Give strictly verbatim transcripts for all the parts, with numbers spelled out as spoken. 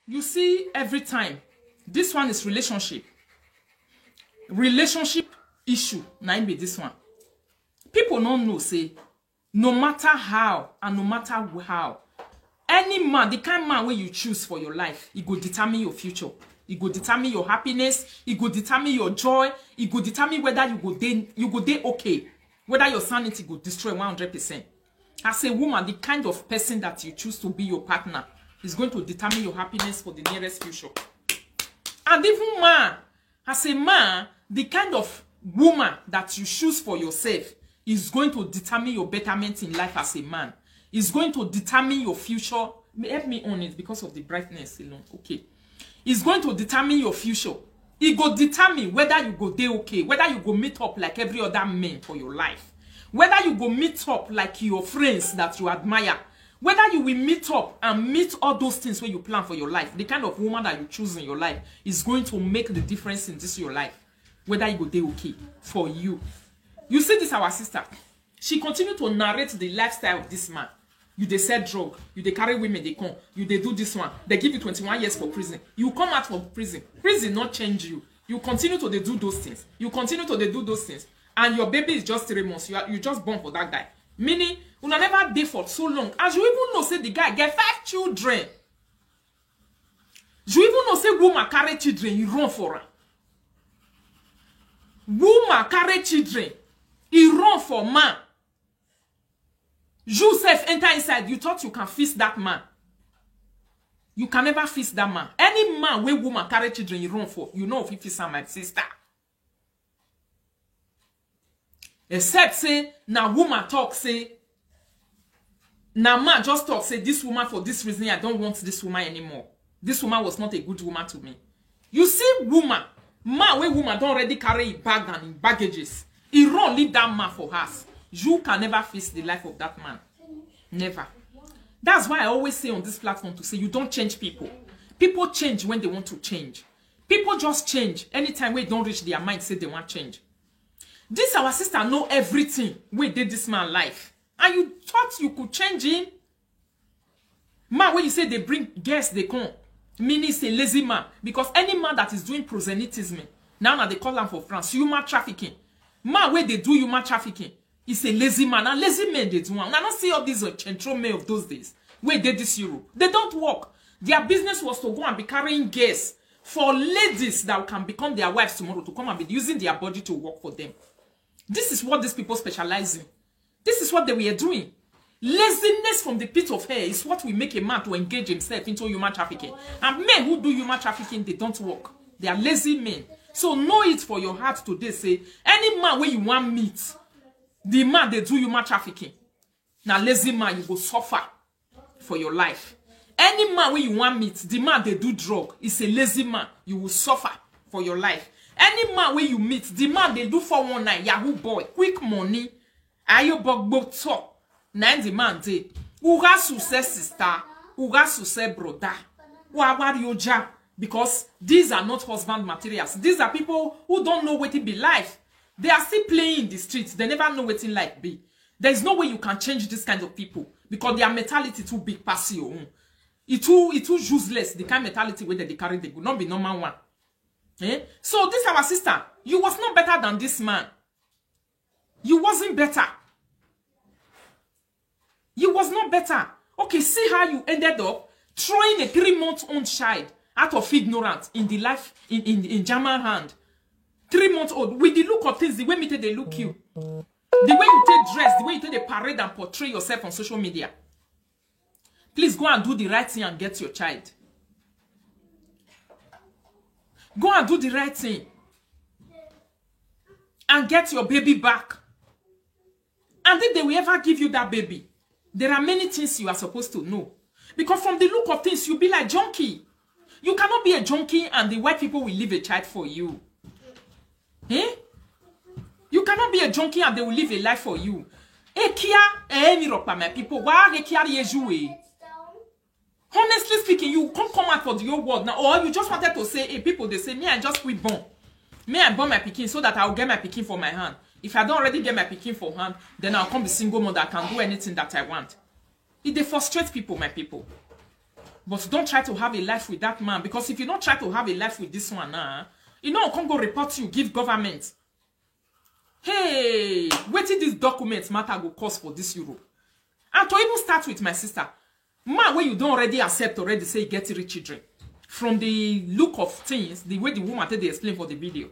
You see, every time, this one is relationship. Relationship issue, na im be this one. People no know say no matter how and no matter how, any man, the kind man wey you choose for your life, e go determine your future. E go determine your happiness. E go determine your joy. E go determine whether you go dey, you go dey okay, whether your sanity go destroy one hundred percent. As a woman, the kind of person that you choose to be your partner is going to determine your happiness for the nearest future. And even man, as a man, the kind of woman that you choose for yourself is going to determine your betterment in life as a man. It's going to determine your future. Help me on it because of the brightness alone. Okay. It's going to determine your future. E go determine whether you go dey okay, whether you go meet up like every other man for your life, whether you go meet up like your friends that you admire, whether you will meet up and meet all those things wey you plan for your life. The kind of woman that you choose in your life is going to make the difference in this your life, whether e go dey okay for you. You see this our sister, she continue to narrate the lifestyle of this man. You dey sell drug, you dey carry women dey come, you dey do this one, they give you twenty-one years for prison. You come out from prison, prison not change you. You continue to dey do those things. You continue to dey do those things. And your baby is just three months. You are, you just born for that guy. Meaning, una never dey for so long. As you even know say the guy get five children. You even know say woman carry children, you run for her. Woman carry children, he run for man. You self enter inside, you thought you can fix that man. You can never fix that man. Any man wey woman carry children, you run for, you know if you fix am, my sister. Except say na woman talk say, na man just talk say, this woman, for this reason, I don't want this woman anymore. This woman was not a good woman to me. You see, woman, man wey woman don already carry him bag and him baggages, he run leave that man for house. You can never fix the life of that man. Never. That's why I always say on this platform to say you don't change people. People change when they want to change. People just change anytime wey don reach their mind say they want change. This our sister know everything wey dey this man life, and you thought you could change him? Man wey you say they bring guests, they come, meaning he's a lazy man, because any man that is doing proselytism, now, now they call am for France human trafficking. Man wey dey do human trafficking is a lazy man. Na lazy men dey do am. I don't see all these uh, central men of those days wey dey this Europe. They don't work. Their business was to go and be carrying guests for ladies that can become their wives tomorrow, to come and be using their body to work for them. This is what these people specialize in. This is what they were doing. Laziness from the pit of hell is what will make a man to engage himself into human trafficking. And men who do human trafficking, they don't work. They are lazy men. So know it for your heart today. Say, any man wey you want meet, the man dey do human trafficking, na lazy man, you go suffer for your life. Any man wey you want meet, the man dey do drug, is a lazy man, you will suffer for your life. Any man wey you meet, the man dey do four one nine, yahoo boy, quick money, ayobogbo top, na im the man dey. Uga success sister, uga success brother, wawari oja, because these are not husband materials. These are people who don't know wetin be life. They are still playing in the streets. They never know wetin life be. There is no way you can change this kind of people because their mentality too big pass your own. It too, it too useless, the kind mentality wey dem dey carry dey go, not be normal one. Eh? So this our sister, you was not better than this man. You wasn't better. You was not better. Okay, see how you ended up throwing a three month old child out of ignorance in the life in, in, in German hand. Three months old. With the look of things, the way me take dey look you, the way you take dress, the way you take dey parade and portray yourself on social media. Please go and do the right thing and get your child. Go and do the right thing and get your baby back. And if they will ever give you that baby, there are many things you are supposed to know. Because from the look of things, you be like junkie. You cannot be a junkie and the white people will leave a child for you. Eh? You cannot be a junkie and they will live a life for you. Ekia, eh, mi ropa, my people. Why Ekia Yeju, eh? Honestly speaking, you can't come out for the whole world now, or you just wanted to say, hey, people, they say, me, I just quit born. Me, I born my pikin so that I'll get my pikin for my hand. If I don't already get my pikin for hand, then I'll come be single mother. I can do anything that I want. It dey frustrate people, my people. But don't try to have a life with that man, because if you don't try to have a life with this one now, you know, come go report you, give government. Hey, wetin this document matter go cost for this Europe? And to even start with, my sister, man, when you don't already accept already say you get three children, from the look of things, the way the woman take dey explain for the video,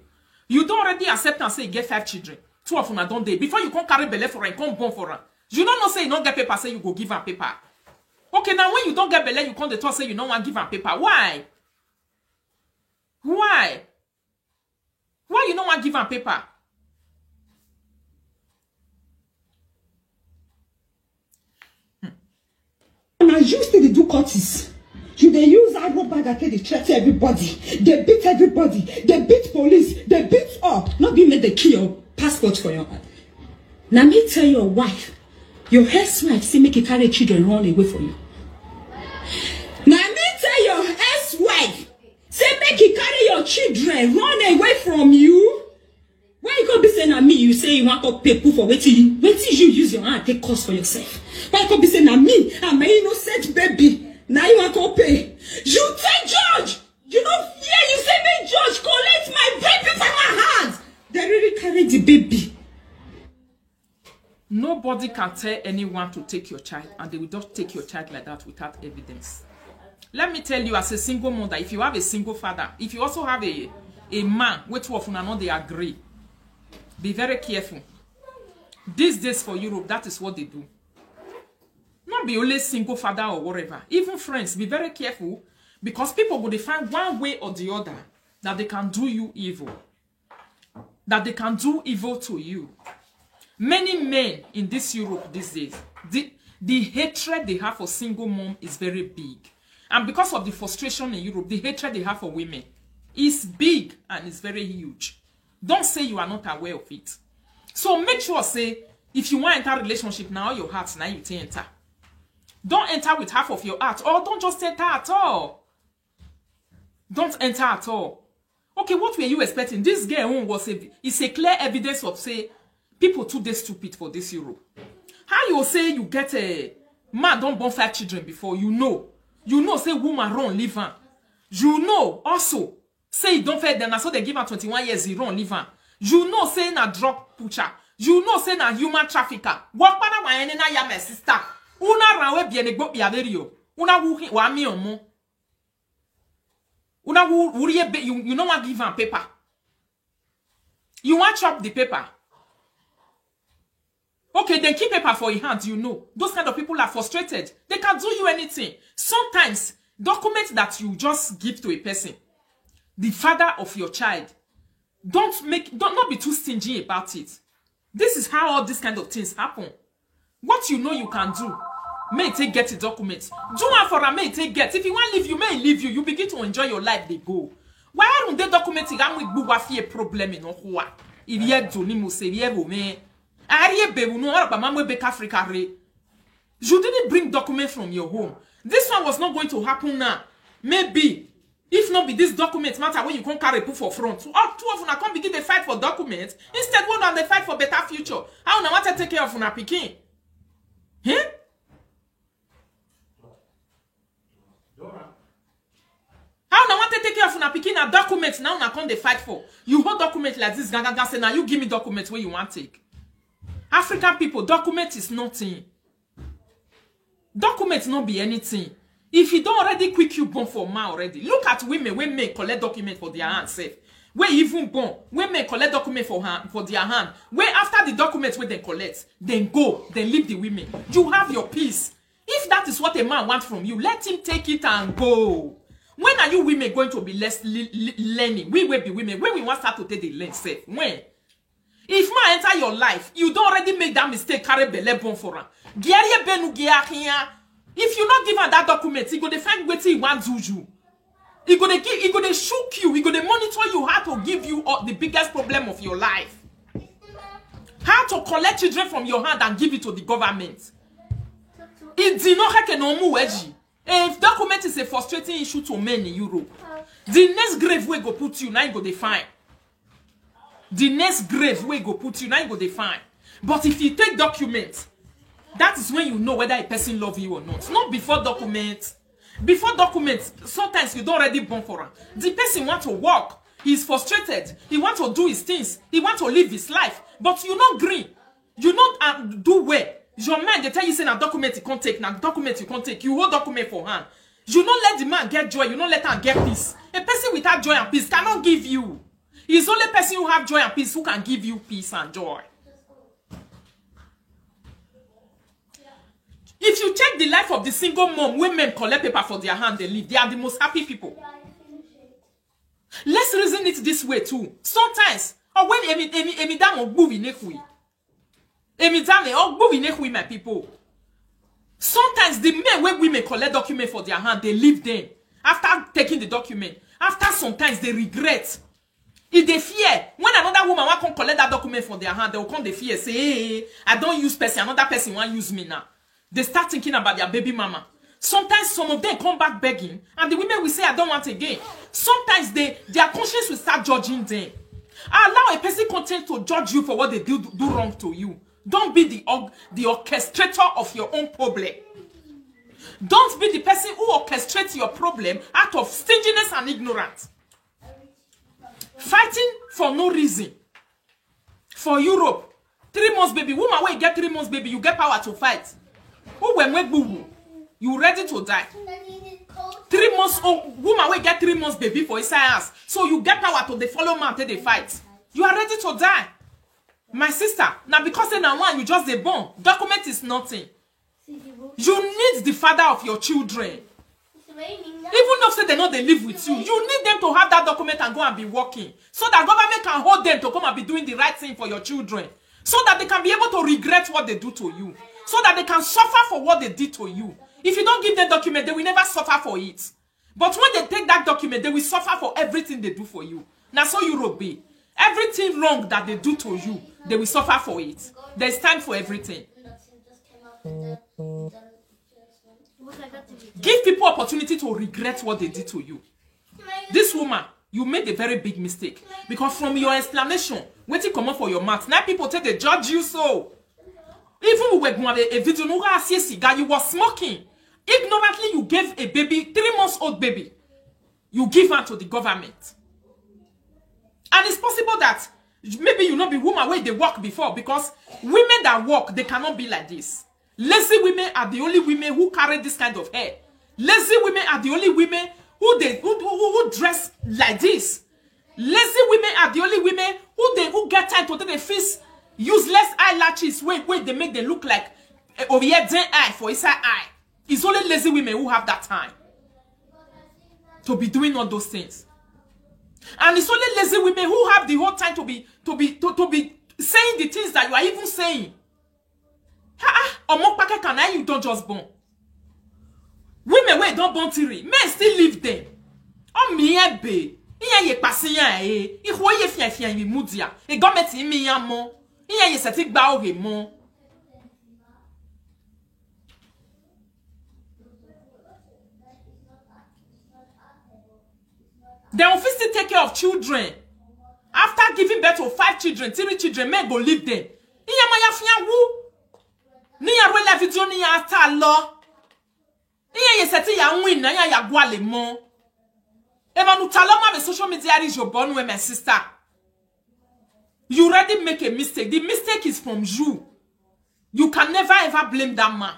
you don't already accept and say you get five children. Two of them are don't dey. Before you come carry belle for her, come born for her. You don't know say you don't get paper, say you go give her paper. Okay, now when you don't get belle, you come dey talk say you don't want give her paper. Why? Why? Why you no wan give am paper? Na you still dey do cultist. You dey use agro bag and take dey threaten everybody. Dey beat everybody. Dey beat police. Dey beat up. No be make dey kill your passport for your hand. Na me tell your wife, your ex-wife say make you carry children run away for you. Na me tell your ex-wife say make you carry your children run away from you. Why you go be say na me you say you wan go pay put for wetin you wetin you use your hand take cause for yourself? Why you go be say na me and my innocent baby na you wan go pay? You take judge. You no fear you say make judge collect my baby from my hand. They really carry the baby. Nobody can tell anyone to take your child, and they will just take your child like that without evidence. Let me tell you, as a single mother, if you have a single father, if you also have a a man, which two of una no dey agree, be very careful. These days for Europe, that is what they do. Not be only single father or whatever. Even friends, be very careful, because people go dey find one way or the other that they can do you evil. That they can do evil to you. Many men in this Europe these days, the, the hatred they have for single mom is very big. And because of the frustration in Europe, the hatred they have for women is big and is very huge. Don't say you are not aware of it. So make sure say if you want enter relationship now, your heart now you take enter. Don't enter with half of your heart, or don't just enter at all. Don't enter at all. Okay, what were you expecting? This girl own was a is a clear evidence of say people too dey stupid for this Europe. How you say you get a man don born five children before? You know, you know say woman run leave am. You know also say e don fail dem, na so dem give am twenty-one years, e run leave am. You know say na drug pusher. You know say na human trafficker. Wakpana wa ene na ya, my sister. Una ran we bi ene gbo bi averio. Una wu wa mi omo. Una wu wuri ebe, you, you no wan give am paper. You wan chop the paper. Okay, then keep paper for your hand, you know. Those kind of people are frustrated. They can do you anything. Sometimes, document that you just give to a person, the father of your child, don't make don't not be too stingy about it. This is how all these kind of things happen. What you know you can do, may take get a document. Do one for am, may take get. If you want leave you, may leave you. You begin to enjoy your life, they go. Why aren't they documenting? I'm with Buwa fear problem in Ohua. If you do ni mo say, if you me. Ari ebe no araba mamwe be Africa re. You didn't bring document from your home. This one was not going to happen now. Maybe if not be this document matter when you can't carry put for front. All two of una come begin dey fight for documents instead one of dey fight for better future. How una want to take care of una pikin? Huh? How una want to take care of una pikin na document now una come dey fight for? You hold document like this, gangan say now you give me document where you want take. African people, document is nothing. Document no be anything. If you don't already quick you born for man already, look at women wey men collect document for their hand sef. Wey even born, wey men collect document for hand for their hand. Wey after the document wey dem collect, then go, then leave the women. You have your peace. If that is what a man wants from you, let him take it and go. When are you women going to be less le- le- learning? We will be women. When we want start to take the learn sef? When? If man enter your life, you don't already make that mistake, carry belle born for am. Gary benu gyakia. If you not give her that document, he go dey find wetin he want do you. He go dey give, he go dey shook you, he go dey monitor you how to give you all the biggest problem of your life. How to collect children from your hand and give it to the government. It did not heke no mu weji. If document is a frustrating issue to men in Europe, the next grave we go put you now you go dey fine. The next grave we go put you now you go dey fine. But if you take document, that is when you know whether a person love you or not. Not before document. Before document, sometimes you don already born for am. The person want to work, he's frustrated, he want to do his things, he want to live his life, but you no gree. You no, um, do well. Your mind dey tell you say na document you come take, na document you come take. You hold document for hand. You no let the man get joy, you no let am get peace. A person without joy and peace cannot give you. It's only person who have joy and peace who can give you peace and joy. If you check the life of the single mom wey men collect paper for their hand dey live, they are the most happy people. Let's reason it this way too. Sometimes, or when emi emi emi da mo gbuvi nekui. Emi da me o gbuvi nekui, my people. Sometimes the men wey women collect document for their hand, they leave them after taking the document. After sometimes they regret. If they fear, when another woman wan come collect that document from their hand, they will come dey fear say, "Hey, I don use person, another person wan use me now." They start thinking about their baby mama. Sometimes some of them come back begging, and the women will say, "I don't want again." Sometimes they, their conscience will start judging them. Allow a person continue to judge you for what they do, do wrong to you. Don't be the org-, the orchestrator of your own problem. Don't be the person who orchestrates your problem out of stinginess and ignorance. Fighting for no reason. For Europe, three months baby, woman wey get three months baby, you get power to fight. Who when we boo, you ready to die. Three months old woman wey get three months baby for inside house, so you get power to dey follow man take dey fight. You are ready to die. My sister, na because say na one you just dey born. Document is nothing. You need the father of your children. Even though say they no dey live with you, you need them to have that document and go and be working, so that government can hold them to come and be doing the right thing for your children, so that they can be able to regret what they do to you, so that they can suffer for what they did to you. If you don't give them document, they will never suffer for it. But when they take that document, they will suffer for everything they do for you. Na so Europe be. Everything wrong that they do to you, they will suffer for it. There's time for everything. Give people opportunity to regret what they did to you. This woman, you made a very big mistake, because from your explanation, wetin comot for your mouth, now people take dey judge you so. Even we were going a, a video, no, I see a cigar, you were smoking. Ignorantly, you gave a baby, three months old baby, you give her to the government. And it's possible that maybe you no be woman wey dey work before, because women that work, they cannot be like this. Lazy women are the only women who carry this kind of hair. Lazy women are the only women who they who, who, who dress like this. Lazy women are the only women who they who get time to take dey fix useless eyelashes wey wey dey make them look like, eh, Orienten eye for inside eye. It's only lazy women who have that time to be doing all those things. And it's only lazy women who have the whole time to be to be to, to be saying the things that you are even saying. Ha ah, omo pake can I you don't just born. Women wey don born three, men still leave them. Oh me ebe, iya ye pasiya e, iho ye fian fian mi mudia. E government mi ya mo. Iya ye seti gba oge mo. They will fit still take care of children. After giving birth to five children, three children, men go leave them. Iya ma ya fian wu. Ni ya rwe la video ni ya ta lo. Iya ye seti ya win na ya ya gwale mo. Emanu taloma me social media reach your born with my sister. You already make a mistake. The mistake is from you. You can never ever blame that man.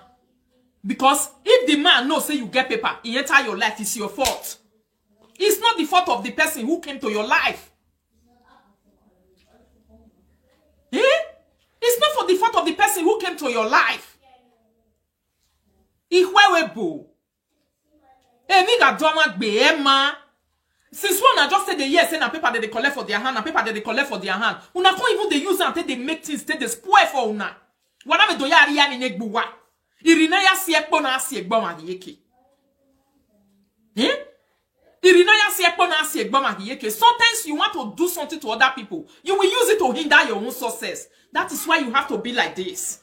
Because if the man know say you get paper, he enter your life, it's your fault. It's not the fault of the person who came to your life. Eh? It's not for the fault of the person who came to your life. Ihwewebo. Emi ga doma gbe ema. Since when I just say the yes, say na paper that they collect for their hand, na paper that they collect for their hand. Una can't even they use and take they make things, take they spoil for una. Wana me doya ari ya mi negbuwa. Irina ya si ekpo na si egbo ma di yeke. Eh? Irina ya si ekpo na si egbo ma di yeke. Sometimes you want to do something to other people. You will use it to hinder your own success. That is why you have to be like this.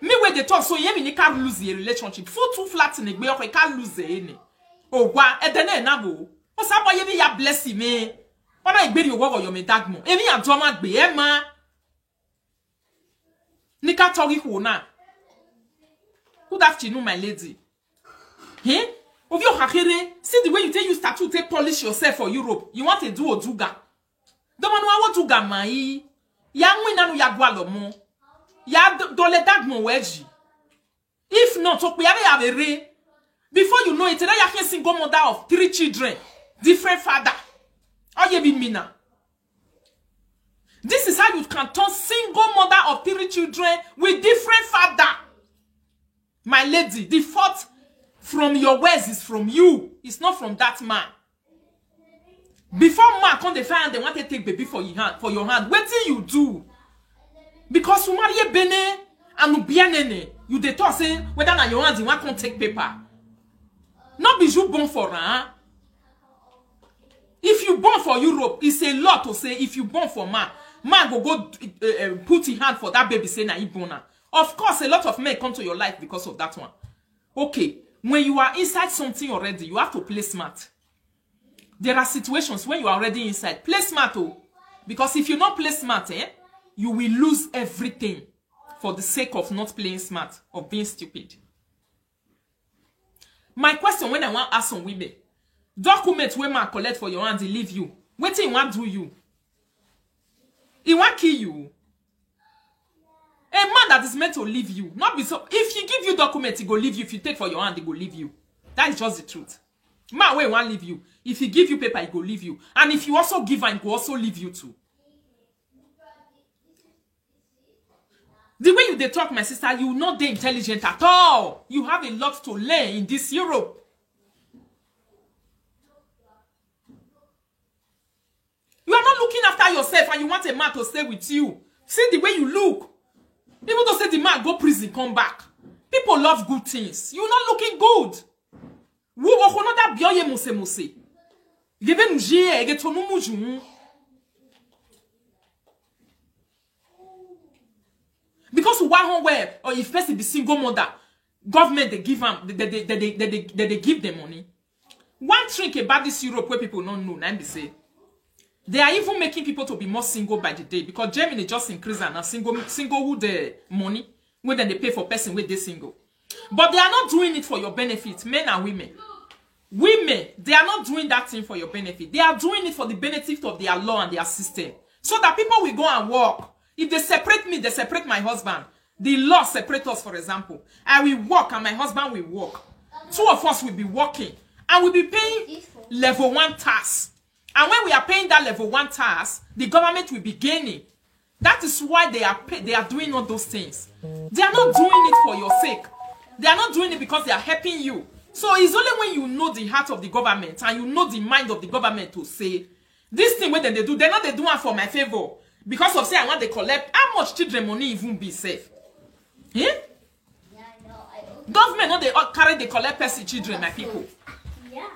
Me where they talk, so ye me ni can't lose a relationship. Foot too flat in a gbe, okay, can't lose any. Oh, wa, edene na bo. O sa boy ye me ya bless me. Ona igberi owo yo me dagmo. Emi a doma gbe, ema. Nika tori ho na. Good afternoon, my lady. Eh? Ovio Hakere, see the way you take use tattoo, take polish yourself for Europe. You want to do Oduga. Domanu awo Oduga mai. Ya ngwe nanu ya gwalo mo. Ya d- dole dagmo weji. If not, okpe ya be ya be re. Before you know it, today you can single mother of three children, different father. Oye bi mina. This is how you can turn single mother of three children with different father. My lady, the fault from your ways is from you. It's not from that man. Before man come dey find, they want to take baby for your hand, for your hand. Wetin you do? Because you marry a bene and you be a nene, you dey talk say whether na your hand you want come take paper. Not be you born for, huh? If you born for Europe, it's a lot to say. If you born for man, man go go uh, uh, put his hand for that baby, say na he born am. Of course, a lot of men come to your life because of that one. Okay, when you are inside something already, you have to play smart. There are situations when you are already inside. Play smart, oh, because if you not play smart, eh, you will lose everything for the sake of not playing smart, of being stupid. My question when I want ask some women, document wey man collect for your hand, he leave you. Wetin he want do you? He want kill you. A man that is meant to leave you, not be so. If he give you document, he go leave you. If you take for your hand, he go leave you. That is just the truth. Man wey want leave you, if he give you paper, he go leave you. And if you also give am, he go also leave you too. The way you dey talk, my sister, you not dey intelligent at all. You have a lot to learn in this Europe. You are not looking after yourself and you want a man to stay with you. See the way you look. Even though say the man go prison, come back. People love good things. You're not looking good. Wo wo ko no da bio ye mose mose. Gebe nu je e ge tonu mu ju. Because one home where, or if person be single mother, government they give am, they, they, they, they, they, they, they give them money. One trick about this Europe where people don't know, na be say they are even making people to be more single by the day because Germany just increase and single singlehood uh, money when then they pay for person with this single. But they are not doing it for your benefit, men and women. Women, they are not doing that thing for your benefit. They are doing it for the benefit of their law and their system. So that people will go and work. If they separate me, they separate my husband. The law separate us, for example. I will work and my husband will work. Two of us will be working and will be paying level one tax. And when we are paying that level one tax, the government will be gaining. That is why they are pay, they are doing all those things. They are not doing it for your sake. They are not doing it because they are helping you. So it's only when you know the heart of the government and you know the mind of the government to say, this thing wey dem dey do, dem no dey do am for my favor. Because of say I want to collect how much children money even be safe. Eh? Government no dey uh, carry dey collect person children, my people.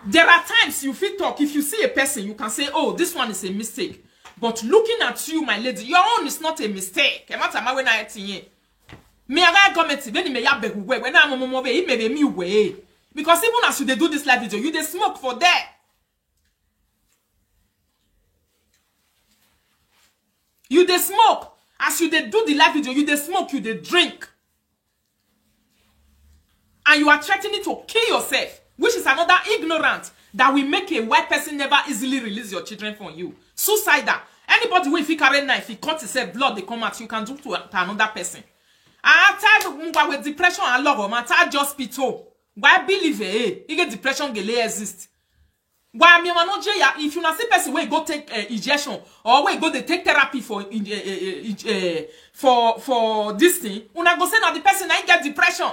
There are times you fit talk. If you see a person, you can say, oh, this one is a mistake. But looking at you, my lady, your own is not a mistake. E ma ta ma we na eti yen. Me aga government be ni me ya be hu we, we na mo mo mo be, i me be mi we. Because even as you dey do this live video, you dey smoke for there. You dey smoke. As you dey do the live video, you dey smoke, you dey drink. And you are threatening to kill yourself, which is another ignorant that will make a white person never easily release your children from you. Suicidal. Anybody wey fit carry knife, he cut himself, blood dey come out, you can do to, to another person. I tell you, with depression and love, man, tell just pito. Why believe eh? You get depression, gele exist. Why me man no ya? If you na see person wey go take uh, injection or wey go dey take therapy for uh, uh, uh, for for this thing, una go say na the person na get depression.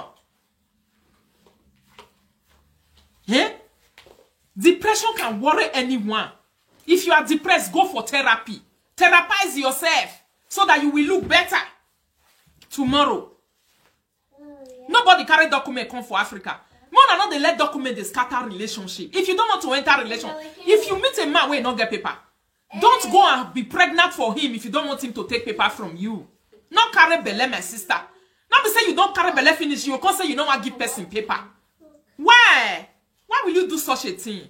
Eh? Depression can worry anyone. If you are depressed, go for therapy. Therapize yourself so that you will look better tomorrow. Nobody carry document come for Africa. Mona no dey let document dey scatter relationship. If you don't want to enter relation, if you meet a man wey no get paper, don't go and be pregnant for him if you don't want him to take paper from you. No carry belle, my sister. No be say you don carry belle finish, you come say you no wan give person paper. Why? Why will you do such a thing?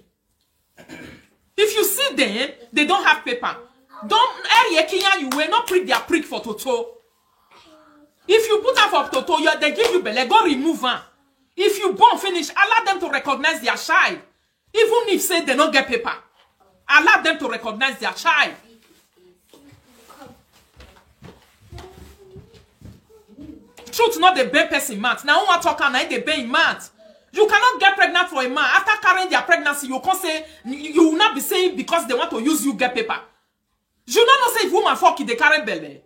If you see them, they don't have paper. Don't eri ekinya you will not prick their prick for toto. If you put am for toto, you, they give you belle, go remove am. If you born finish, allow them to recognize their child. Even if say they no get paper, allow them to recognize their child. Truth not the bend person mouth. Now one talk and I the bend mouth. You cannot get pregnant for a man. After carrying their pregnancy, you can't say you, you will not be saying because they want to use you get paper. You don't know say if woman fuck you, they carry belly.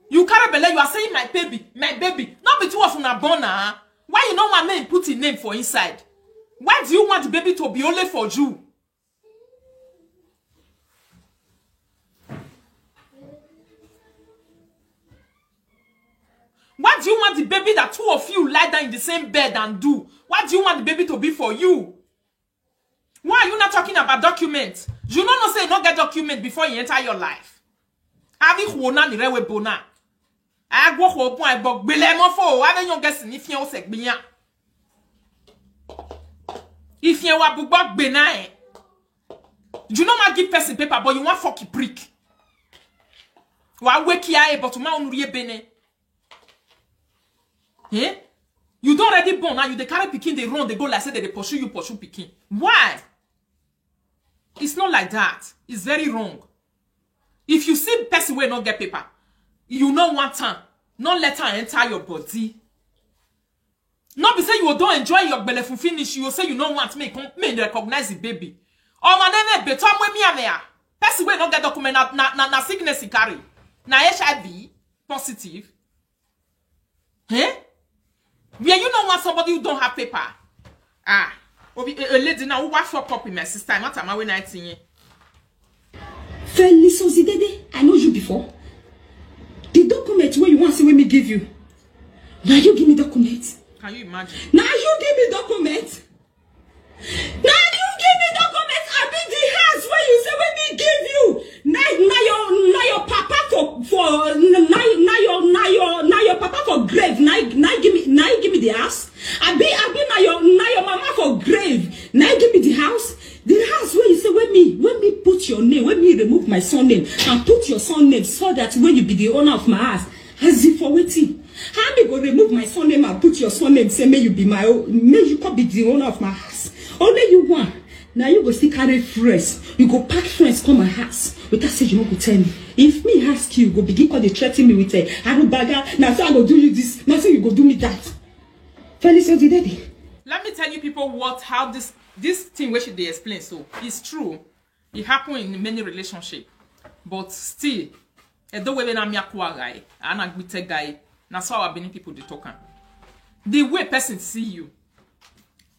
You carry belly, you are saying my baby, my baby. Not be two of una born na. Why you no want make put him name for inside? Why do you want the baby to be only for you? Why do you want the baby that two of you lie down in the same bed and do? Why do you want the baby to be for you? Why are you not talking about document? You no know say you no get document before you enter your life. Abi huona ni rewe bona. Agwo ho pon agbo gbele mo fo. Abi yon guess ni fian o se gbiyan. If you wa bugbo gbe na eh. You no ma give person paper, but you want fuck a prick. Wa wake ya eh, but ma onuri bene. Eh? You don't already born now. You dey carry pikin, they run, they go like say they dey pursue you, pursue pikin. Why? It's not like that. It's very wrong. If you see person wey no get paper, you no want am, no let am enter your body. No be say you don enjoy your belefun finish, you say you no want make come make recognize the baby. Omo nene beto mo mi ame a. Person wey no get document na na na, na sickness he carry. Na H I V positive. Eh? Where you no want somebody who don't have paper? Ah, obi a, a lady now who wa fuck up in my sister. I'm not my way nineteen. Felix Ozidede, I know you before. The document where you want see when me give you. Now you give me document. Can you imagine? Now you give me document. Now you give me document. I be the house where you say when me give you. Now, now your now your papa for for now, now your now your now your papa for grave. Now now give me now give me the house. I be I be now your now your mama for grave. Now give me the house. The house where you say when me when me put your name, when me remove my surname and put your surname so that when you be the owner of my house, as if for waiting. How me go remove my surname and put your surname? Say may you be my own, may you come be the owner of my house. Only you one. Now you go still carry friends. You go pack friends come my house. Without say you no go tell me. If me ask you, you go begin call they threaten me with a arubaga. Now so I go do you this. Now so you go do me that. Felix Odidedi. Let me tell you people what how this this thing where should they explain so it's true. It happen in many relationship, but still, edo wewe na miakwa guy, ana gbite guy. Na so our Benin people dey talk am. The way person see you,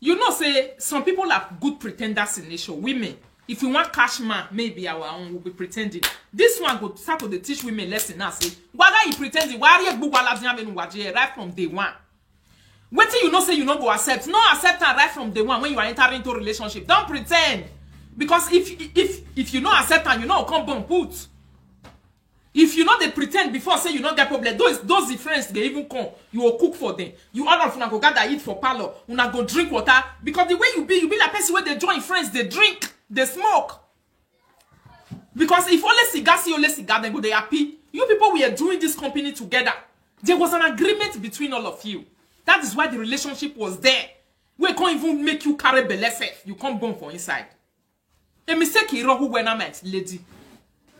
you know say some people are good pretenders in nature. Women, if you want cash man, maybe our own will be pretending. This one go start to dey teach women lesson now. Say, why are you pretending? Why are you gbugwala right from day one? Wetin you know say you no go accept? No accept am right from day one when you are entering into relationship. Don't pretend. Because if if if you no accept am, you no come born put. If you no dey pretend before say you no get problem, those those the friends dey even come, you go cook for them. You all of una go gather eat for parlor, una go drink water. Because the way you be, you be like person wey dey join friends, dey drink, dey smoke. Because if only cigar see only cigar, then go they happy. You people were doing this company together. There was an agreement between all of you. That is why the relationship was there. We can't even make you carry belesef. You can't born for inside. A mistake you wrong when I'm lady.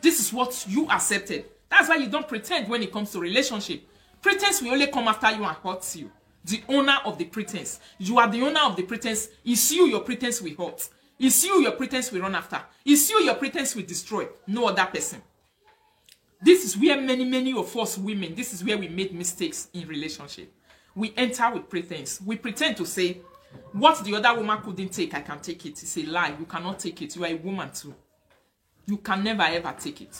This is what you accepted. That's why you don't pretend when it comes to relationship. Pretense will only come after you and hurt you. The owner of the pretense. You are the owner of the pretense. It's you your pretense will hurt. It's you your pretense will run after. It's you your pretense will destroy. No other person. This is where many, many of us women, this is where we made mistakes in relationship. We enter with pretense. We pretend to say, what the other woman couldn't take, I can take it. It's a lie. You cannot take it. You are a woman too. You can never ever take it.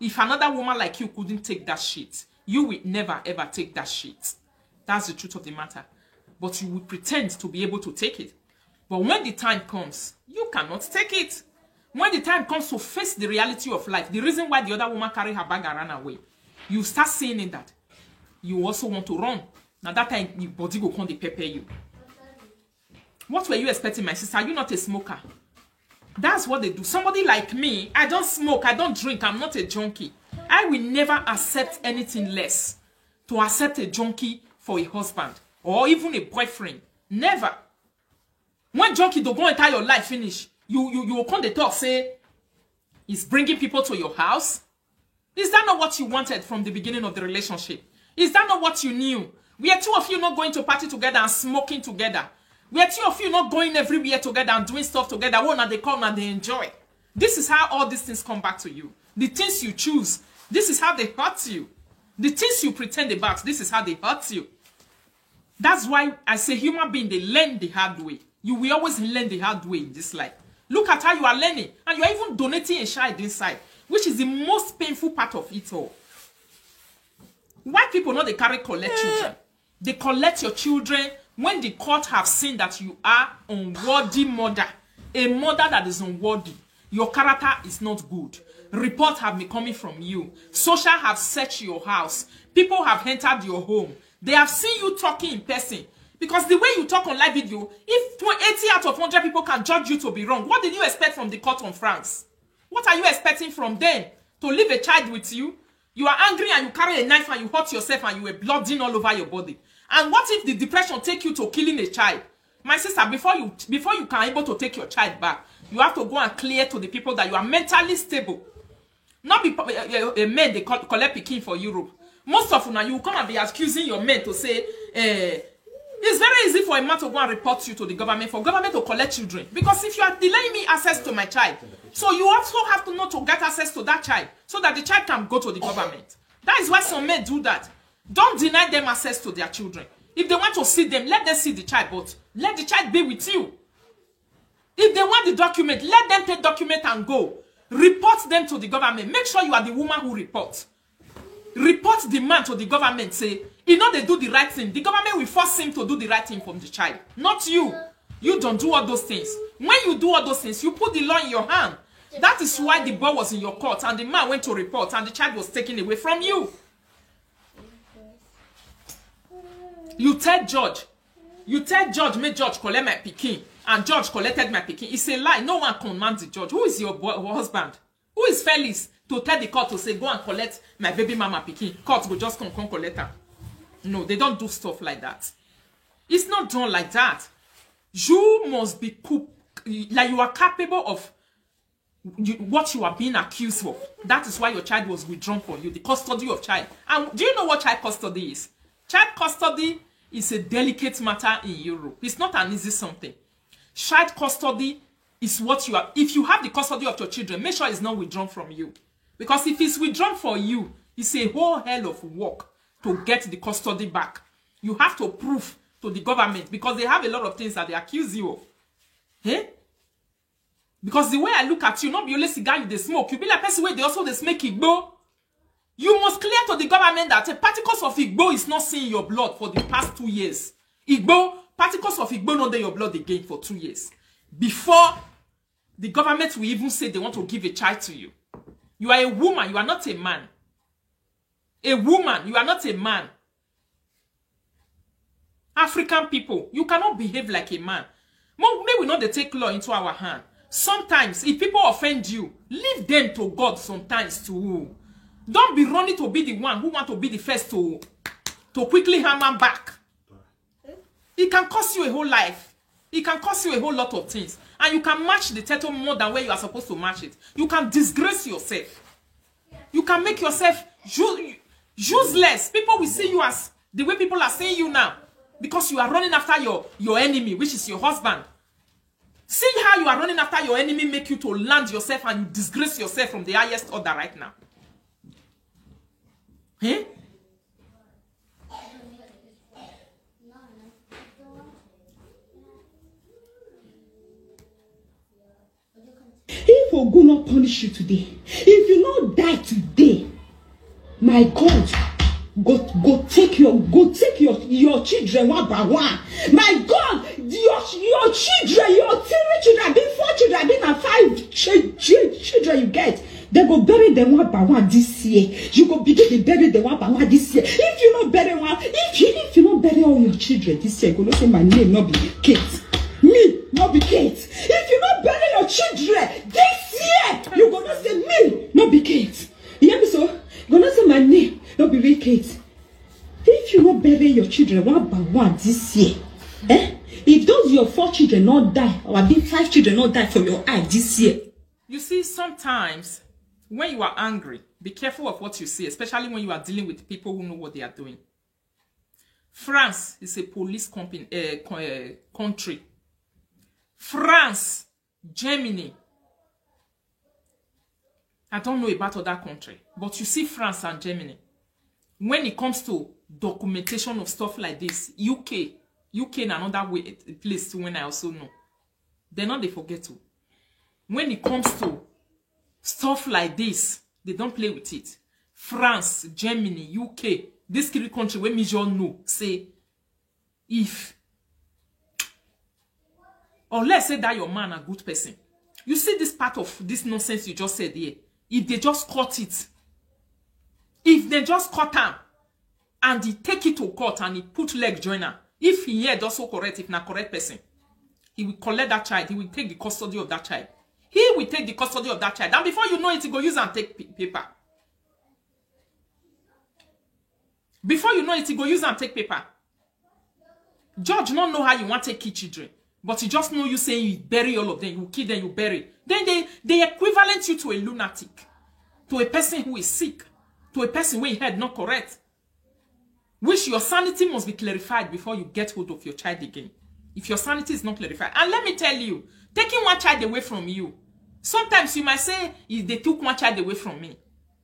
If another woman like you couldn't take that shit, you will never ever take that shit. That's the truth of the matter. But you will pretend to be able to take it. But when the time comes, you cannot take it. When the time comes to face the reality of life, the reason why the other woman carry her bag and ran away, you start seeing it that you also want to run. Now that time, your body go come dey pepper you. What were you expecting, my sister? Are you not a smoker? That's what they do. Somebody like me, I don't smoke, I don't drink, I'm not a junkie. I will never accept anything less to accept a junkie for a husband. or even a boyfriend. Never. When junkie do go enter your life finish, you you you come dey talk say he's bringing people to your house. Is that not what you wanted from the beginning of the relationship? Is that not what you knew? Were two of you not going to party together and smoking together? Were two of you not going everywhere together and doing stuff together? When they come and they enjoy. This is how all these things come back to you. The things you choose, this is how they hurt you. The things you pretend about, this is how they hurt you. That's why I say human being, they learn the hard way. You will always learn the hard way in this life. Look at how you are learning, and you are even donating a child inside, which is the most painful part of it all. Why people not they carry collect children? They collect your children when the court have seen that you are unworthy mother, a mother that is unworthy. Your character is not good. Reports have been coming from you. Social have searched your house. People have entered your home. They have seen you talking in person. Because the way you talk on live video, if tw- eighty out of one hundred people can judge you to be wrong, what did you expect from the court on France? What are you expecting from them? To leave a child with you? You are angry and you carry a knife and you hurt yourself and you were blooding all over your body. And what if the depression take you to killing a child? My sister, before you before you can able to take your child back, you have to go and clear to the people that you are mentally stable. Not be a, a, a men they call, collect pikin for Europe. Most of una, you come and be accusing your men to say, eh, it's very easy for a man to go and report you to the government, for government to collect children. Because if you are delaying me access to my child, so you also have to know to get access to that child so that the child can go to the government. That is why some men do that. Don't deny them access to their children. If they want to see them, let them see the child, but let the child be with you. If they want the document, let them take document and go. Report them to the government. Make sure you are the woman who report. Report the man to the government. Say, you know they do the right thing. The government will force him to do the right thing from the child, not you. You don't do all those things. When you do all those things, you put the law in your hand. That is why the boy was in your court and the man went to report and the child was taken away from you. You tell judge, you tell judge, make judge collect my pikin, and judge collected my pikin. It's a lie. No one command the judge. Who is your boy, your husband? Who is Felix to tell the court to say, go and collect my baby mama pikin? Court go just come, come collect her. No, they don't do stuff like that. It's not done like that. You must be cool, like you are capable of you, what you are being accused for. That is why your child was withdrawn from you, the custody of child. And do you know what child custody is? Child custody is a delicate matter in Europe. It's not an easy something. Child custody is what you are. If you have the custody of your children, make sure it's not withdrawn from you. Because if it's withdrawn for you, it's a whole hell of work to get the custody back. You have to prove to the government because they have a lot of things that they accuse you of. Eh? Because the way I look at you, not be only cigar you dey smoke, you be like person wey dey also dey smoke igbo. You must clear to the government that a particles of igbo is not seeing your blood for the past two years. Igbo, particles of igbo no dey your blood again for two years. Before the government will even say they want to give a child to you. You are a woman, you are not a man. A woman, you are not a man. African people, you cannot behave like a man. Mo- May we not dey take law into our hand. Sometimes, if people offend you, leave them to God sometimes too. Don't be running to be the one who want to be the first to, to quickly hammer back. It can cost you a whole life. It can cost you a whole lot of things. And you can match the title more than where you are supposed to match it. You can disgrace yourself. You can make yourself u- useless. People will see you as the way people are seeing you now because you are running after your, your enemy, which is your husband. See how you are running after your enemy, make you to land yourself and you disgrace yourself from the highest order right now. Eh? If Ogun not punish you today, if you not die today, my God, go go take your go take your your children one by one. My God, your your children, your three children, be four children, be na five ch- ch- children you get. They go bury them one by one this year. You go begin to bury them one by one this year. If you not bury one, if you if you not bury all your children this year, you go know say my name not be Kate. Me not be Kate. If you not bury your children this year, you go know say me not be Kate. You hear me so? You go know say my name not be real Kate. If you not bury Pay your children one by one this year. Eh? If those your four children not die, or be five children not die for your eye this year. You see, sometimes when you are angry, be careful of what you say, especially when you are dealing with people who know what they are doing. France is a police company, uh, country. France, Germany. I don't know about other country, but you see France and Germany. When it comes to documentation of stuff like this, U K, U K in another way, place when I also know. They're not they forget to. When it comes to stuff like this, they don't play with it. France, Germany, U K, this three country where me just know, say, if or let's say that your man a good person, you see this part of this nonsense you just said here, if they just cut it, if they just cut am and he take it to court and he put leg join am, if he head also correct, if na correct person, he will collect that child, he will take the custody of that child. He will take the custody of that child, and before you know it, he go use and take paper. Before you know it, he go use and take paper. Judge no know how you want take kill children, but he just know you say you bury all of them, you kill them, you bury. Then they they equivalent you to a lunatic, to a person who is sick, to a person where head not correct. Which your sanity must be clarified before you get hold of your child again. If your sanity is not clarified, and let me tell you, taking one child away from you, sometimes you might say, "If they took one child away from me,"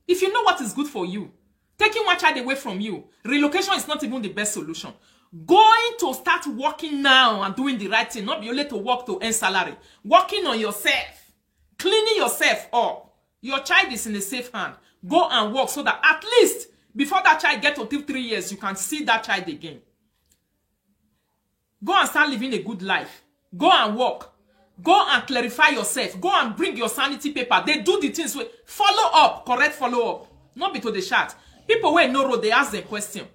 if you know what is good for you, taking one child away from you, relocation is not even the best solution. Going to start working now and doing the right thing, not be only to work to earn salary. Working on yourself, cleaning yourself up. Your child is in a safe hand. Go and work so that at least before that child get to three years, you can see that child again. Go and start living a good life. Go and work. Go and clarify yourself. Go and bring your sanity paper. They do the things with follow up, correct follow up. Not be to the chat. People where no road, they ask them question.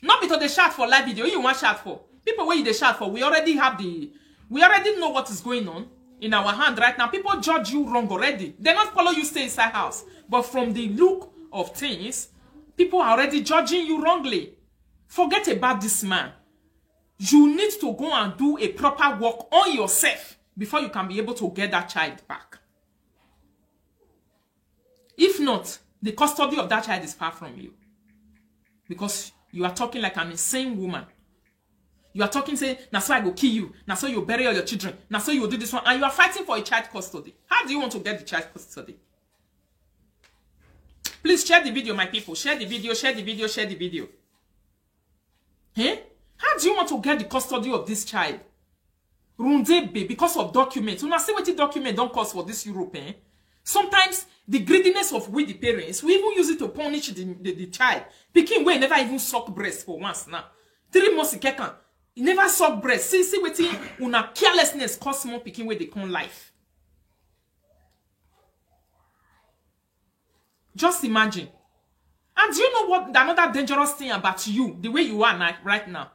Not be to the chat for live video. You want chat for people where they chat for. We already have the. We already know what is going on in our hand right now. People judge you wrong already. They not follow you stay inside house. But from the look of things, people are already judging you wrongly. Forget about this man. You need to go and do a proper work on yourself before you can be able to get that child back. If not, the custody of that child is far from you, because you are talking like an insane woman. You are talking say, "Na so I go kill you, na so you bury all your children, na so you do this one," and you are fighting for a child custody. How do you want to get the child custody? Please share the video, my people. Share the video, share the video, share the video. Eh? How do you want to get the custody of this child? Rundebe, because of documents. Una see wetin document don cause for this Europe, eh? Sometimes the greediness of we the parents, we even use it to punish the, the, the child. Pikin wey never even suck breast for once now. Three months he kekan, he never suck breast. See, see wetin una carelessness cause small pikin wey dey come life. Just imagine. And do you know what another dangerous thing about you, the way you are now, right now?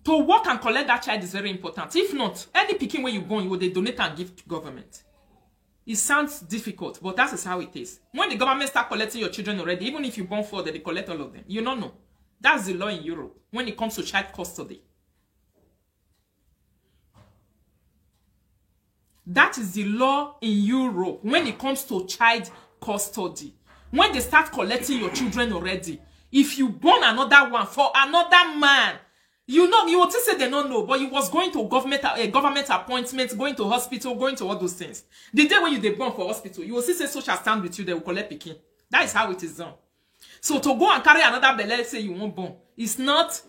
To work and collect that child is very important. If not, any pikin wey you born, you go dey donate and give to government. It sounds difficult, but that is how it is. When the government start collecting your children already, even if you born four, they collect all of them. You don't know. That's the law in Europe when it comes to child custody. That is the law in Europe when it comes to child custody. When they start collecting your children already, if you born another one for another man, you know, you will still say they don't know, but you was going to government, a government appointment, going to hospital, going to all those things. The day when you dey born for hospital, you will still say social stand with you, they will collect pikin. That is how it is done. So to go and carry another belle, say you won't born, it's not,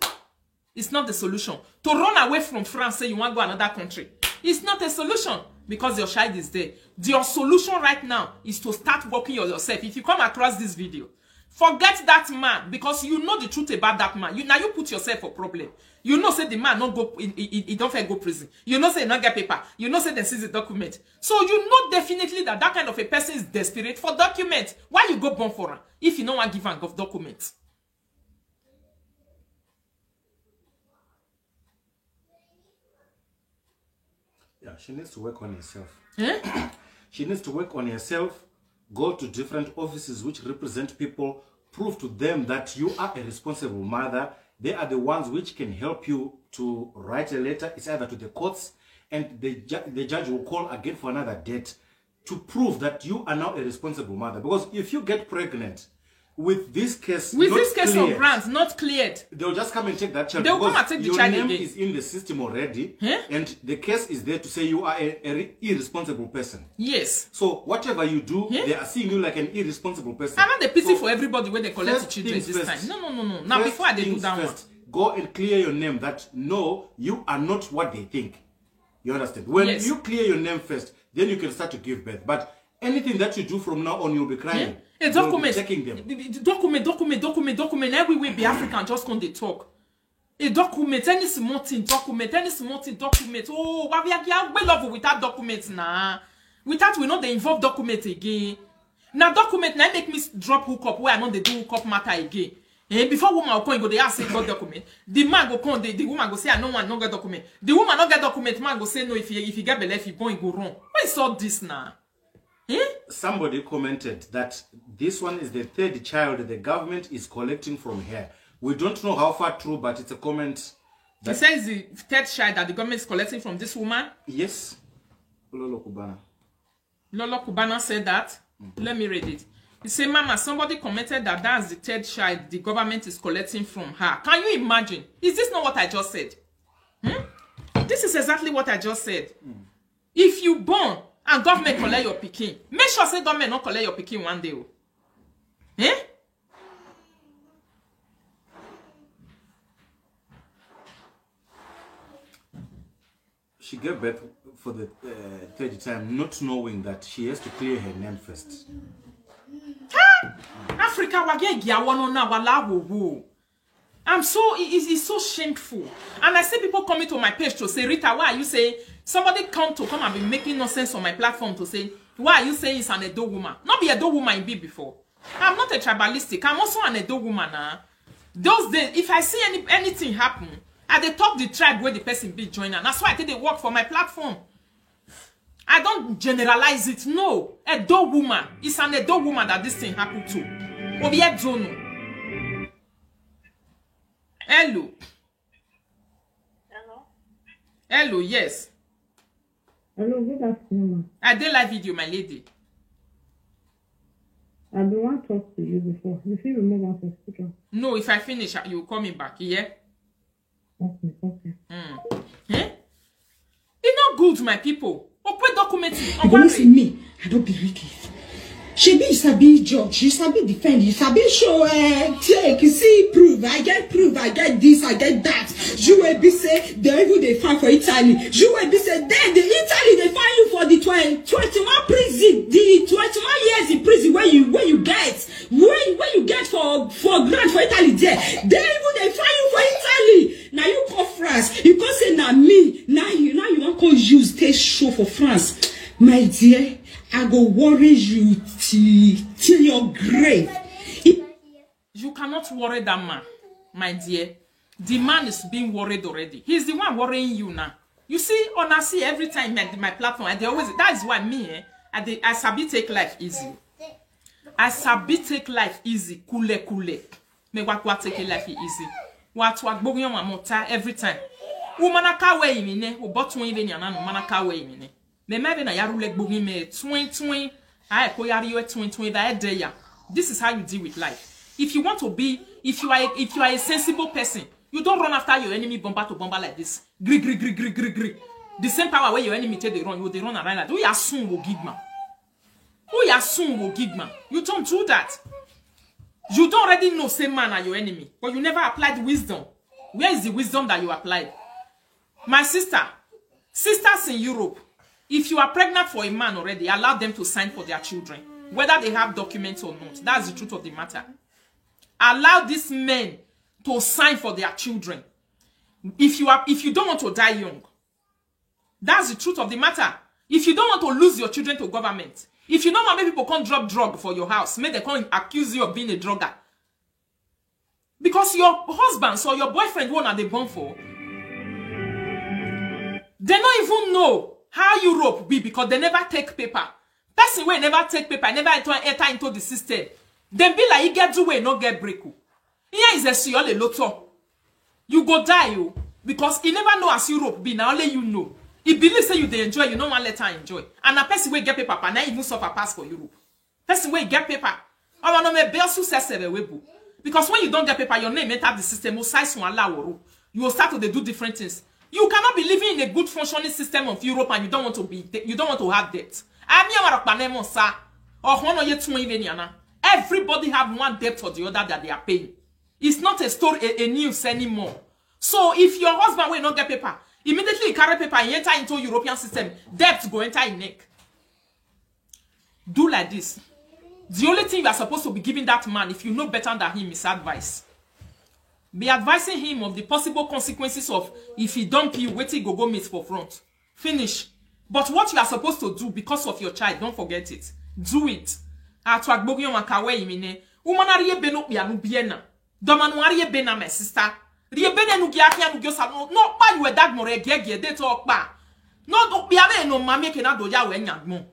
it's not the solution. To run away from France, say you want go another country, it's not a solution, because your child is there. Your solution right now is to start working on yourself. If you come across this video, forget that man, because you know the truth about that man. You now you put yourself for problem. You know say the man not go, he, he, he don't fair go prison. You know say he not get paper. You know say they seize the document. So you know definitely that that kind of a person is desperate for document. Why you go born for him if you no wan give am document? Yeah, she needs to work on herself. Eh? She needs to work on herself, go to different offices which represent people, prove to them that you are a responsible mother they are the ones which can help you to write a letter. It's either to the courts, and the, ju- the judge will call again for another date to prove that you are now a responsible mother. Because if you get pregnant with this case, With not this case of cleared, grants not cleared, they'll just come and take that child. They'll come Because and take the your child name again. Is in the system already, Huh? And the case is there to say you are a, a re- irresponsible person. Yes. So whatever you do, Huh? They are seeing you like an irresponsible person. I'm not the pity So for everybody when they collect first the children things this first. Time. No, no, no, no. Now First before I dey do things that one. First, go and clear your name that no, you are not what they think. You understand? When Yes. You clear your name first, then you can start to give birth. But anything that you do from now on, you'll be crying. A They'll be document, checking them. The- the document, document, document, document. Everywhere be African just come dey talk. A document, any small thing, document, any small thing, document. Oh, why we are we love without documents now? Without we know they involve document again. Now document now make me s- drop hookup where I know they do hookup matter again. Eh, before woman will come, go they ask say got document. The man go come, the, the woman go say I no want no get document. The woman no get document, man go say no if he if he get belle if he born he go wrong. What is all this now? Eh? Somebody commented that this one is the third child the government is collecting from her. We don't know how far true, but it's a comment. He says the third child that the government is collecting from this woman. Yes. Lolo Kubana. Lolo Kubana said that. Let me read it. He said, Mama, somebody commented that that's the third child the government is collecting from her. Can you imagine? Is this not what I just said? Hmm? This is exactly what I just said. If you born and government collect your pikin, make sure say government not collect your pikin one day. Oh. Eh? She gave birth for the uh, third time, not knowing that she has to clear her name first. Africa wage giawono na wala wo wo. I'm so it is it's so shameful. And I see people coming to my page to say, Rita, why are you saying somebody come to come and be making nonsense on my platform to say, why are you saying it's an Edo woman? Not be Edo woman in be before. I'm not a tribalistic. I'm also an Edo woman. Huh? Those days, if I see any anything happen, I dey talk the tribe where the person be joiner. That's why I think they work for my platform. I don't generalize it. No, Edo woman. It's an Edo woman that this thing happened to. Obi Edo no. Hello. Hello. Hello, yes. Hello, good afternoon. I dey live video, my lady. I been want talk to you before. You feel remove one for speaker. No, if I finish, uh, you call me back, yeah? Okay, okay. Mm. Eh? It not good, my people. Okwe document. You go see me, I don't be wicked. Shebi you sabi judge, you sabi defend, you sabi show uh, take, you see prove, I get proof, I get this, I get that. You will be say, they even they find for Italy. You will be say, then the Italy they find you for the twenty, twenty-one prison, the twenty-one years in prison where you where you get, where, where you get for for grant for Italy there. They even they find you for Italy. Now you call France, you go say na me, now you now you wan come use take show for France. My dear, I go worry you till till your grave. If You cannot worry that man, my dear. The man is being worried already. He's the one worrying you now. You see, on I see every time my, my platform, I dey always that is why me, eh, I dey I sabi take life easy. I sabi take life easy, coole coole. Me wa kwa take life easy. Wa twa gbogbo yan wa mo ta every time. Wo mana ka we mi ne, wo botun ive ni ana no mana ka we mi ne. Me me be na yaru le gbogbo me twin twin. Ai ko yari yo twin twin ba e de ya. This is how you deal with life. If you want to be, if you are a, if you are a sensible person, you don't run after your enemy bomber to bomber like this. Gri gri gri gri gri gri. The same power where your enemy take they run, you they run around like that. Who ya soon will give man? Who ya soon will give man? You don't do that. You don't already know same man are your enemy, but you never applied wisdom. Where is the wisdom that you applied? My sister, sisters in Europe, if you are pregnant for a man already, allow them to sign for their children, whether they have documents or not. That's the truth of the matter. Allow these men to sign for their children. If you are, if you don't want to die young, that's the truth of the matter. If you don't want to lose your children to government, if you don't want make people come drop drug for your house, make they come accuse you of being a drugger. Because your husbands or your boyfriend won't are they born for. They don't even know how Europe be because they never take paper. Person wey never take paper, never enter, enter into the system. Then be like he get do way, no get break. Here is a see all a lot of. You go die o, because e never know as Europe be, na only you know. E believe say you dey enjoy, you no wan let her enjoy. And na person wey get paper pa na even suffer pass for Europe. Person wey get paper, our no may bear success wey bu. Because when you don't get paper, your name enter the system, o size one allow. You will start to dey do different things. You cannot be living in a good functioning system of Europe and you don't want to be, you don't want to have debt. Ami amara panemo sa. Or hono ye tun ile ni ana. Everybody have one debt or the other that they are paying. It's not a story, a, a news anymore. So if your husband will not get paper, immediately he carry paper and enter into European system, debt go enter in neck. Do like this. The only thing you are supposed to be giving that man, if you know better than him, is advice. Be advising him of the possible consequences of if he dump you, wetin go go meet for front. Finish. But what you are supposed to do because of your child, don't forget it. Do it. Atwa gbogyo makawe imine. Umana riebe no pianu biena. Domanu ariebe na, my sister. Riebe ne nugi akia nugi osa no. No pa you a dad more gie gie de to pa. No do piame no mame ke na do ya we nyagmo.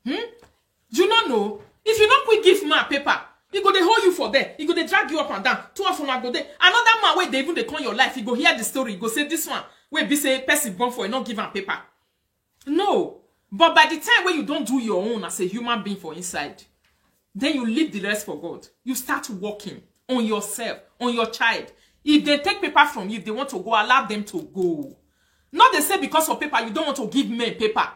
Hmm? You no know? If you no quick give man paper, he go dey hold you for there. He go dey drag you up and down. Two of una go dey. Another man wey dey even dey come your life, he go hear the story. He go say, "This one wey be say person born for, he no give am paper." No. But by the time when you don't do your own as a human being for inside, then you leave the rest for God. You start working on yourself, on your child. If they take paper from you, if they want to go, allow them to go. Not they say because of paper, you don't want to give men paper.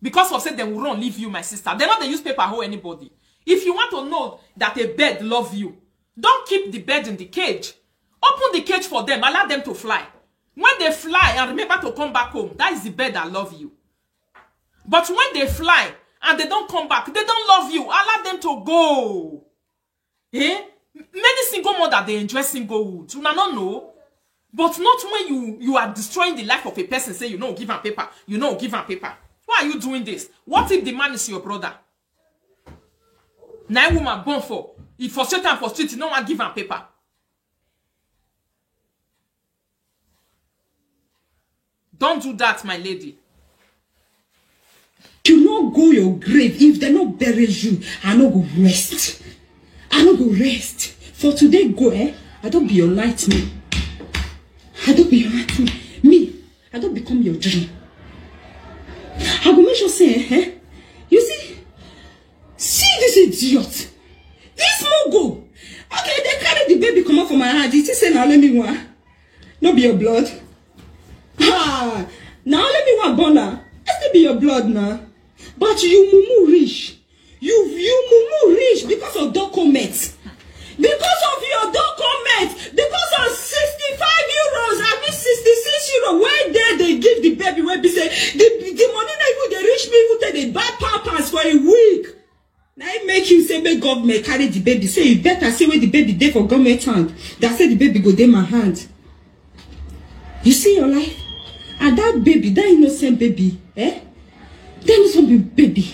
Because of say they will run, leave you, my sister. They not they use paper hold anybody. If you want to know that a bird love you, don't keep the bird in the cage. Open the cage for them, allow them to fly. When they fly and remember to come back home, that is the bird that love you. But when they fly and they don't come back, they don't love you. Allow them to go. Eh? Many single mother they enjoy singlehood. Una no know. But not when you you are destroying the life of a person. Say you know give am paper. You know give am paper. Why are you doing this? What if the man is your brother? Nine woman born for. If for certain for street, you no one give am paper. Don't do that, my lady. You no go your grave if they no bury you. I no go rest. I no go rest. For today go, eh? I don't be your nightmare. I don't be your nightmare. Me, I don't become your dream. I go make sure say, eh? You see, see this idiot. This small go. Okay, they carry the baby come out from my hand. You see, say now let me one. No be your blood. Ha! Now let me one born now. Let's be your blood now. But you mumu rich. You you mumu rich because of documents. Because of your documents, because of sixty-five euros, I mean sixty-six euro, where they they give the baby where be say the the money not even they reach me even take they buy pampers for a week. Now it make you say make government carry the baby. Say you better say where the baby dey for government hand. That say the baby go dey my hand. You see your life? And that baby, that innocent baby, eh? That innocent be- baby.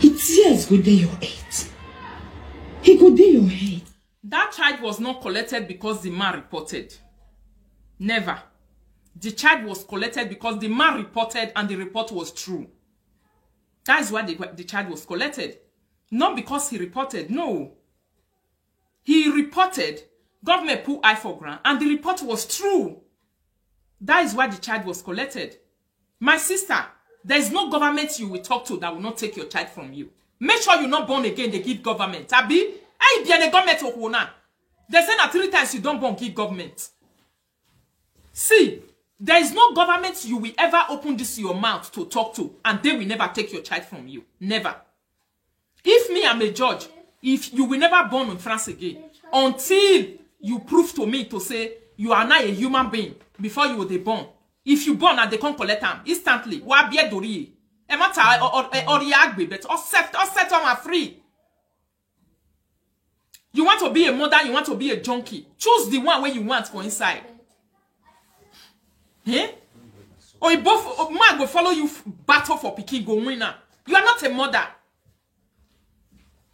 It tears go dey your head. He go dey your head. That child was not collected because the man reported. Never. The child was collected because the man reported and the report was true. That is why the, the child was collected. Not because he reported, no. He reported, government put eye for ground, and the report was true. That is why the child was collected. My sister, there is no government you will talk to that will not take your child from you. Make sure you're not born again, they give government. Abi, I be the government of Wona. They say na three times you don't born, give government. See, there is no government you will ever open this your mouth to talk to, and they will never take your child from you. Never. If me, I'm a judge, if you will never born in France again until you prove to me to say you are not a human being before you were born. If you born and they come collect am instantly, wa be dori. E matter or or or yagbe, but offset offset on free. You want to be a mother, you want to be a junkie. Choose the one where you want for inside. Eh? Or if both man go follow you f- battle for pikin, go win now. You are not a mother.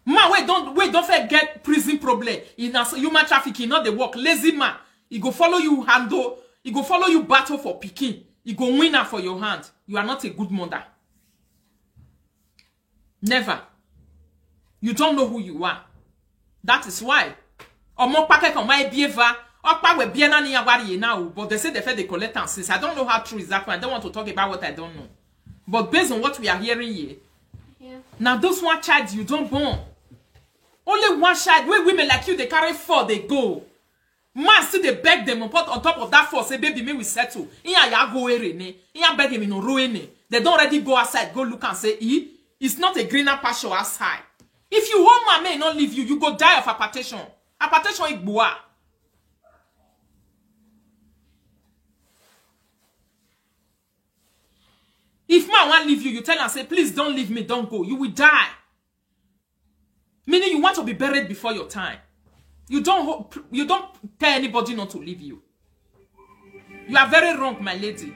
Man, wait, don't wait, don't forget prison problem. In as human trafficking, not the work. Lazy man. He go follow you handle. He go follow you battle for pikin. He go win now for your hand. You are not a good mother. Never. You don't know who you are. That is why. Omo pake kan my bieva. Okpa we biena ni awari now, but they say they fed they collect and since I don't know how true is that one. I don't want to talk about what I don't know. But based on what we are hearing here, Yeah. now those one child you don't born. Only one child. When women like you, they carry four, they go. Man still they beg them on, on top of that four, say, "Baby, me we settle." Iya ya go ere ne. Iya beg him in no ruin ne. They don't already go outside, go look and say, "E, it's not a greener pasture outside." If you hold man may not leave you, you go die of hypertension. Hypertension is boa. If man won't leave you, you tell and say, "Please don't leave me, don't go." You will die. Meaning you want to be buried before your time. You don't ho- you don't tell anybody not to leave you. You are very wrong, my lady.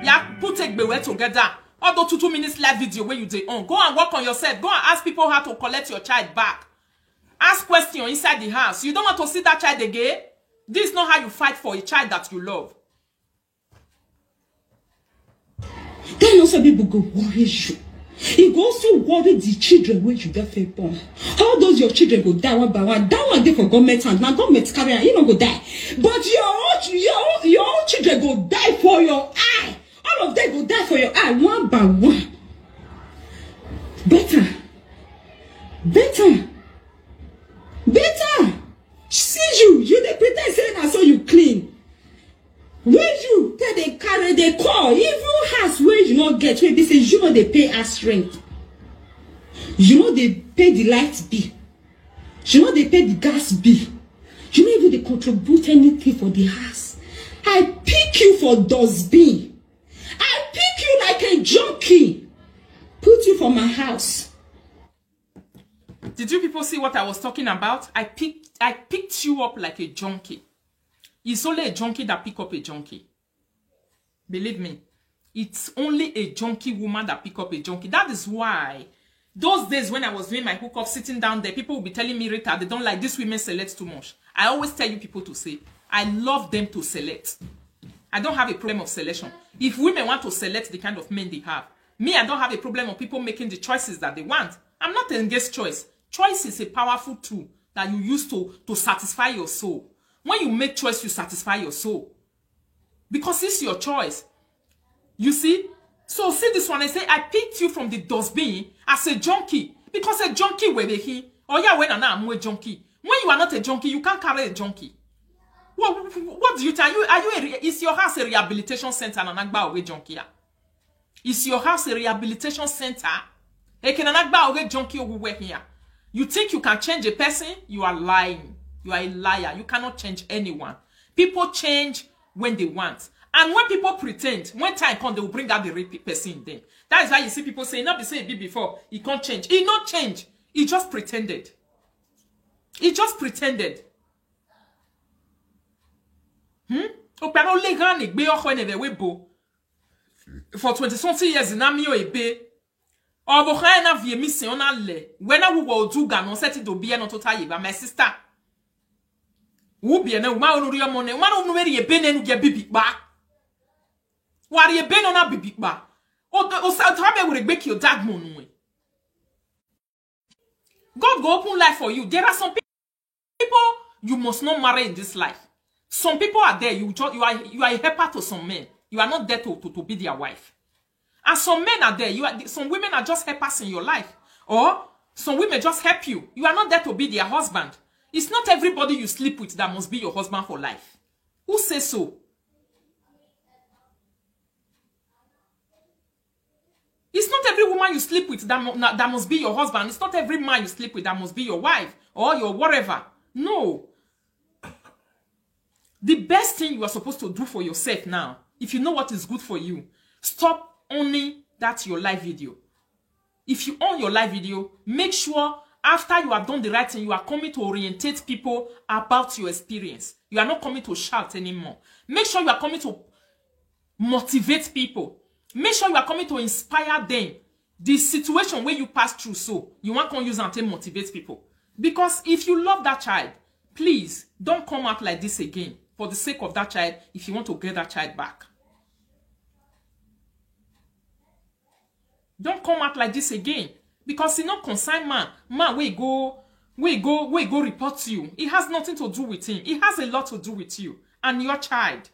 You have put it together. All the two, two minutes live video where you dey on. Go and work on yourself. Go and ask people how to collect your child back. Ask question inside the house. You don't want to see that child again? This is not how you fight for a child that you love. Then also people go worry you. E go also worry the children wey you get for born. All those your children go die one by one. That one dey for government hand. Na government carry am, e no go die. But your own, your own, your own children go die for your eye. All of them go die for your eye one by one. Better, better, better. See you, you dey pretend say na so you clean. Wey you take dey carry dey call, even house wey you no get, wey be say you no dey pay house rent, you no dey pay the light bill, you no dey pay the gas bill, you no even dey contribute anything for the house. I pick you for dustbin. I pick you like a junkie. Put you for my house. Did you people see what I was talking about? I picked I picked you up like a junkie. It's only a junkie that pick up a junkie. Believe me, it's only a junkie woman that pick up a junkie. That is why those days when I was doing my hookup, sitting down there, people will be telling me, "Rita, they don't like these women select too much." I always tell you people to say, I love them to select. I don't have a problem of selection. If women want to select the kind of men they have, me, I don't have a problem of people making the choices that they want. I'm not against choice. Choice is a powerful tool that you use to, to satisfy your soul. When you make choice, you satisfy your soul. Because it's your choice. You see? So see this one, I say, I picked you from the dustbin as a junkie. Because a junkie will be he. Oh yeah, when I'm a junkie. When you are not a junkie, you can't carry a junkie. What, what do you tell you? Are you a, is your house a rehabilitation center and an Agba away junkie? Is your house a rehabilitation center? Ekenanagba away junkie who were here. You think you can change a person? You are lying. You are a liar. You cannot change anyone. People change when they want. And when people pretend, when time comes, they will bring out the real pe- person in them. That is why you see people saying, "Not be say it be before, he can't change." He not change. He just pretended. He just pretended. Hmm? Okpano legan ni gbe oko ene we bo. For twenty something years in ami o ebe. Obo khan na vie mi se ona le. When I will do ga no set do be no tota ye ba my sister. Wo bi ene wo ma onu ri omo ne. Wo ma onu ri ebe ne nu ge bibi pa. Wa ri ebe no na bibi pa. O o sa to be we gbe ki o dag mo nu. God go open life for you. There are some pe- people you must not marry in this life. Some people are there, you just you are you are a helper to some men. You are not there to, to, to be their wife. And some men are there, you are some women are just helpers in your life. Or some women just help you. You are not there to be their husband. It's not everybody you sleep with that must be your husband for life. Who says so? It's not every woman you sleep with that, mu- na- that must be your husband. It's not every man you sleep with that must be your wife or your whatever. No. The best thing you are supposed to do for yourself now, if you know what is good for you, stop owning that your live video. If you own your live video, make sure after you have done the right thing, you are coming to orientate people about your experience. You are not coming to shout anymore. Make sure you are coming to motivate people. Make sure you are coming to inspire them. The situation where you pass through, so you want to use and take motivate people. Because if you love that child, please don't come out like this again for the sake of that child. If you want to get that child back, don't come out like this again. Because e no concern man. Man wey go, wey go, wey go report you. It has nothing to do with him. It has a lot to do with you and your child.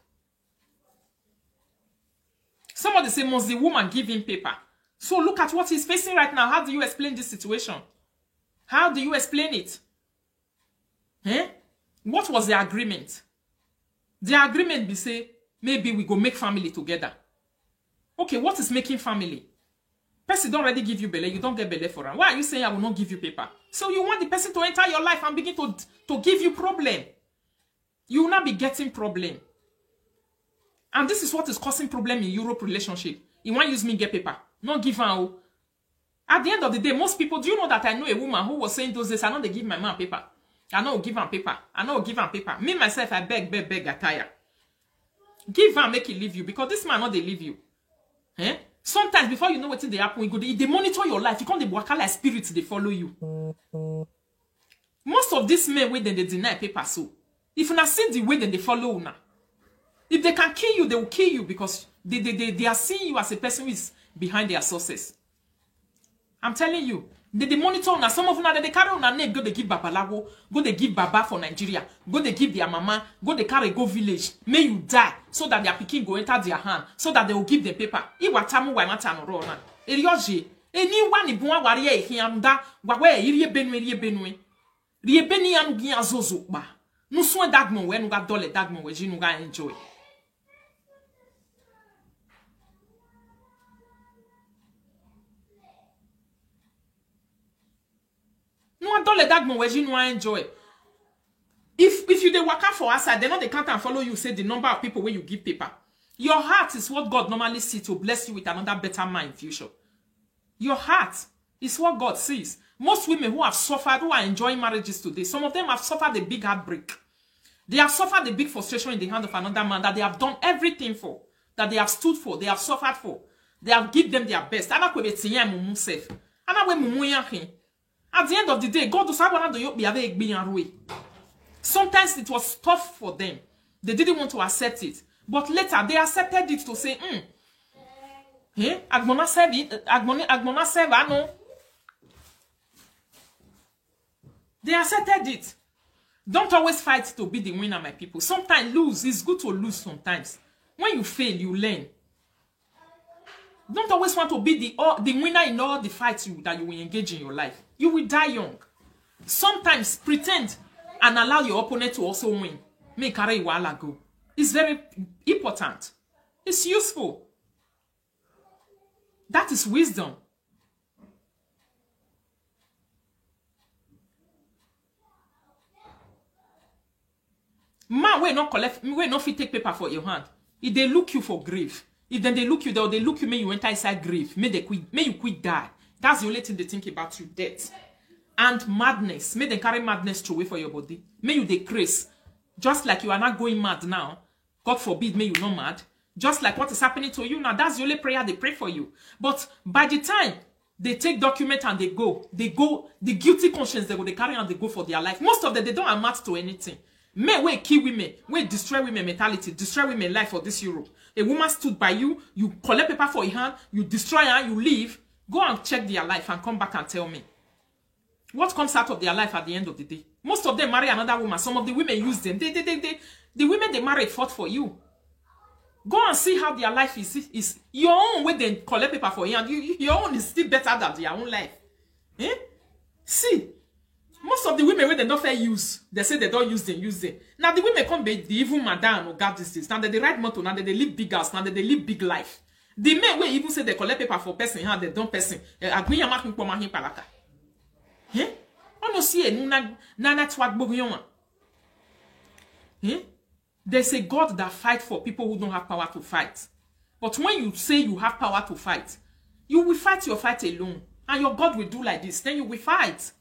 Somebody say, "Must the woman give him paper?" So look at what he's facing right now. How do you explain this situation? How do you explain it? Eh? What was the agreement? The agreement be say, "Maybe we go make family together." Okay, what is making family? Person don already give you belle, you don get belle for am. Why are you saying, "I will not give you paper"? So you want the person to enter your life and begin to, to give you problem. You will not be getting problem. And this is what is causing problem in Europe relationship. You want use me get paper? No give am o. At the end of the day, most people, do you know that I know a woman who was saying those days, "I no dey give my man paper. I no give am paper. I no give am paper." Me, myself, I beg, beg, beg, I tire. Give am, make e leave you, because this man no dey leave you. Eh? Sometimes, before you know wetin dey happen, e go dey, e dey monitor your life. You come dey waka like spirit dey follow you. Most of these men wey dem dey deny paper so, if una see the way dem dey follow una, if they can kill you, they will kill you, because they, they, they, they are seeing you as a person who is behind their success. I'm telling you, they dey monitor una. Some of una, they dey carry una name, go dey give babalawo, go dey give baba for Nigeria, go dey give their mama, go dey carry go village, make you die, so that their pikin go enter their hand, so that they will give them paper. Iwa tamu wa mata no ro na. Erioje, eni wa ni bun wa ri e hin anu da, wa we iri ebenu, iri ebenu. Ri ebeni anu gi azozo pa. Nu sun e dagmo we, nu ga dole dagmo we, ji nu ga enjoy. Nu adole dagmo we, ji nu enjoy. If, if you dey waka for outside, they no dey count and follow you, say the number of people wey you give paper. Your heart is what God normally see to bless you with another better man in future. Your heart is what God sees. Most women who have suffered, who are enjoying marriages today, some of them have suffered a big heartbreak. They have suffered a big frustration in the hand of another man that they have done everything for, that they have stood for, they have suffered for. They have give them their best. Ana kwe beti ya mumu self. Ana we mumu ya hin. At the end of the day, God does have one do you be ave egbe yan rue. Sometimes it was tough for them. They didn't want to accept it. But later, they accepted it to say, "Hmm, eh, Agbona serve it, Agbona, Agbona serve, I know." They accepted it. Don't always fight to be the winner, my people. Sometimes lose. It's good to lose sometimes. When you fail, you learn. Don't always want to be the, all, the winner in all the fights you, that you will engage in your life. You will die young. Sometimes pretend and allow your opponent to also win. Make carry wahala go. It's very important. It's useful. That is wisdom. Man wey no collect, wey no fit take paper for your hand, e dey look you for grave. If dem dey look you, dem dey look you, make you enter inside grave, make dem quick, make you quick die. That's the only thing they think about you, death and madness. Make dem carry madness throw away for your body. Make you dey craze, just like you are not going mad now. God forbid, may you not mad. Just like what is happening to you now, that's the only prayer they pray for you. But by the time they take document and they go, they go, the guilty conscience they go, they carry and they go for their life. Most of them, they don't amount to anything. Men wey kill women, wey destroy women mentality, destroy women life for this Europe. A woman stood by you, you collect paper for your hand, you destroy her, you leave. Go and check their life and come back and tell me what comes out of their life at the end of the day. Most of them marry another woman. Some of the women use them. They, they, they, they, the women they married fought for you. Go and see how their life is. Is your own wey dem collect paper for you, and you, you- your own is still better than their own life. Eh? See, most of the women wey dem don fair use, they say they don't use them, use them. Now the women come be the even madam or God these days. Now they, they ride motor, now they, they live big house, now they, they live big life. The men wey even say they collect paper for person, how they don person. Eh, agbiyan ma hin po ma hin palaka. Eh? Ono si enu na, na, na twa gbogbo yon. Eh? There's a God that fight for people who don't have power to fight. But when you say you have power to fight, you will fight your fight alone. And your God will do like this. Then you will fight.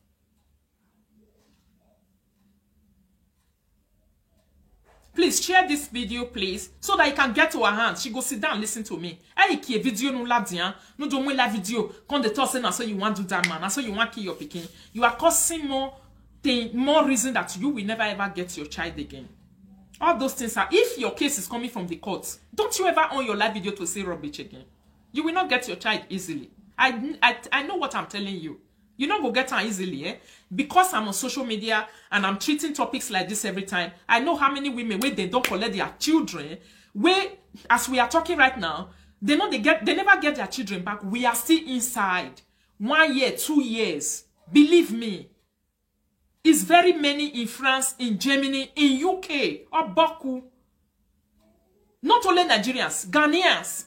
Please share this video, please, so that you can get to her hand. She go sit down, listen to me. Hey, ki video no la dian, no do mo la video. Come the talk say na so you want do that man, na so you want kill your pikin. You are causing more thing, more reason that you will never ever get your child again. All those things are, if your case is coming from the court, don't you ever on your live video to say rubbish again. You will not get your child easily. I, I, I know what I'm telling you. You no go get am easily, eh? Because I'm on social media and I'm treating topics like this every time. I know how many women wey dem don collect their children, wey, as we are talking right now, they no dey get, they never get their children back. We are still inside. One year, two years. Believe me, it's very many in France, in Germany, in U K, Oboku. Not only Nigerians, Ghanaians.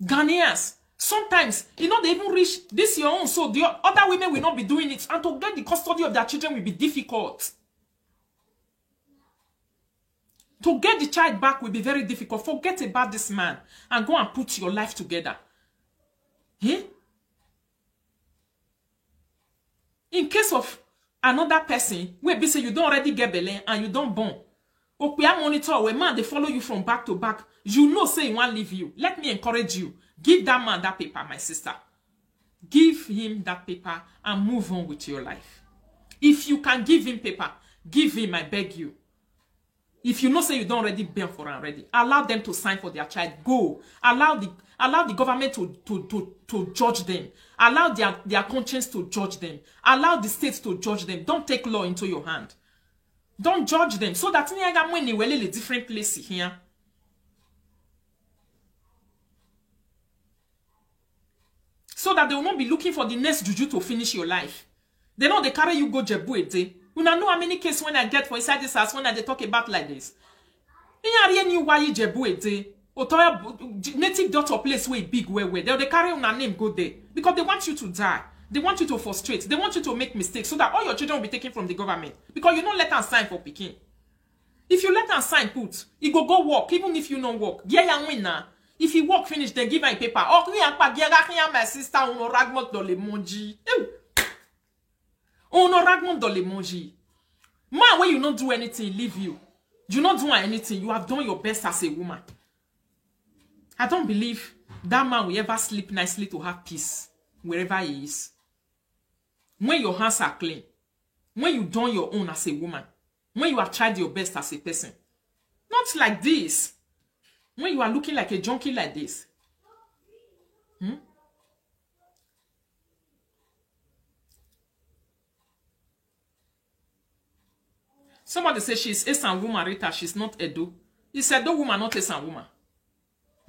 Ghanaians. Sometimes, you know, they even reach this your own, so the other women will not be doing it. And to get the custody of their children will be difficult. To get the child back will be very difficult. Forget about this man and go and put your life together. Eh? In case of another person, wey be say you don already get belle and you don born, Okpia monitor, where man dey follow you from back to back, you know say he wan leave you. Let me encourage you. Give that man that paper, my sister. Give him that paper and move on with your life. If you can give him paper, give him, I beg you. If you know say you don already born for am already, allow them to sign for their child. Go. Allow the, allow the government to, to, to, to judge them. Allow their, their conscience to judge them. Allow the state to judge them. Don't take law into your hand. Don't judge them. So that when they were a different place here, so that they will not be looking for the next juju to finish your life. They know they carry you go Jebu Ede. Una know how many cases when I get for inside this house when I dey talk about like this. Iyari eni wa yi Jebu Ede. Otoya bu-, j-, native daughter place wey big well well. They, they carry una name go there because they want you to die. They want you to frustrate. They want you to make mistakes so that all your children will be taken from the government because you no let am sign for pikin. If you let am sign put, e go go work, even if you no work. Yeah, yeah, win na. If he work finish, then give am paper. Oh, me and Pagiaga, me and my sister, uno ragmot dole monji. Ew. Uno ragmot dole monji. Man, when you not do anything, leave you. You not do anything. You have done your best as a woman. I don't believe that man will ever sleep nicely to have peace wherever he is. When your hands are clean, when you done your own as a woman, when you have tried your best as a person, not like this. When you are looking like a junkie like this. Hmm? Somebody say she's Esan woman, Rita, she's not Edo. It's Edo woman, not Esan woman.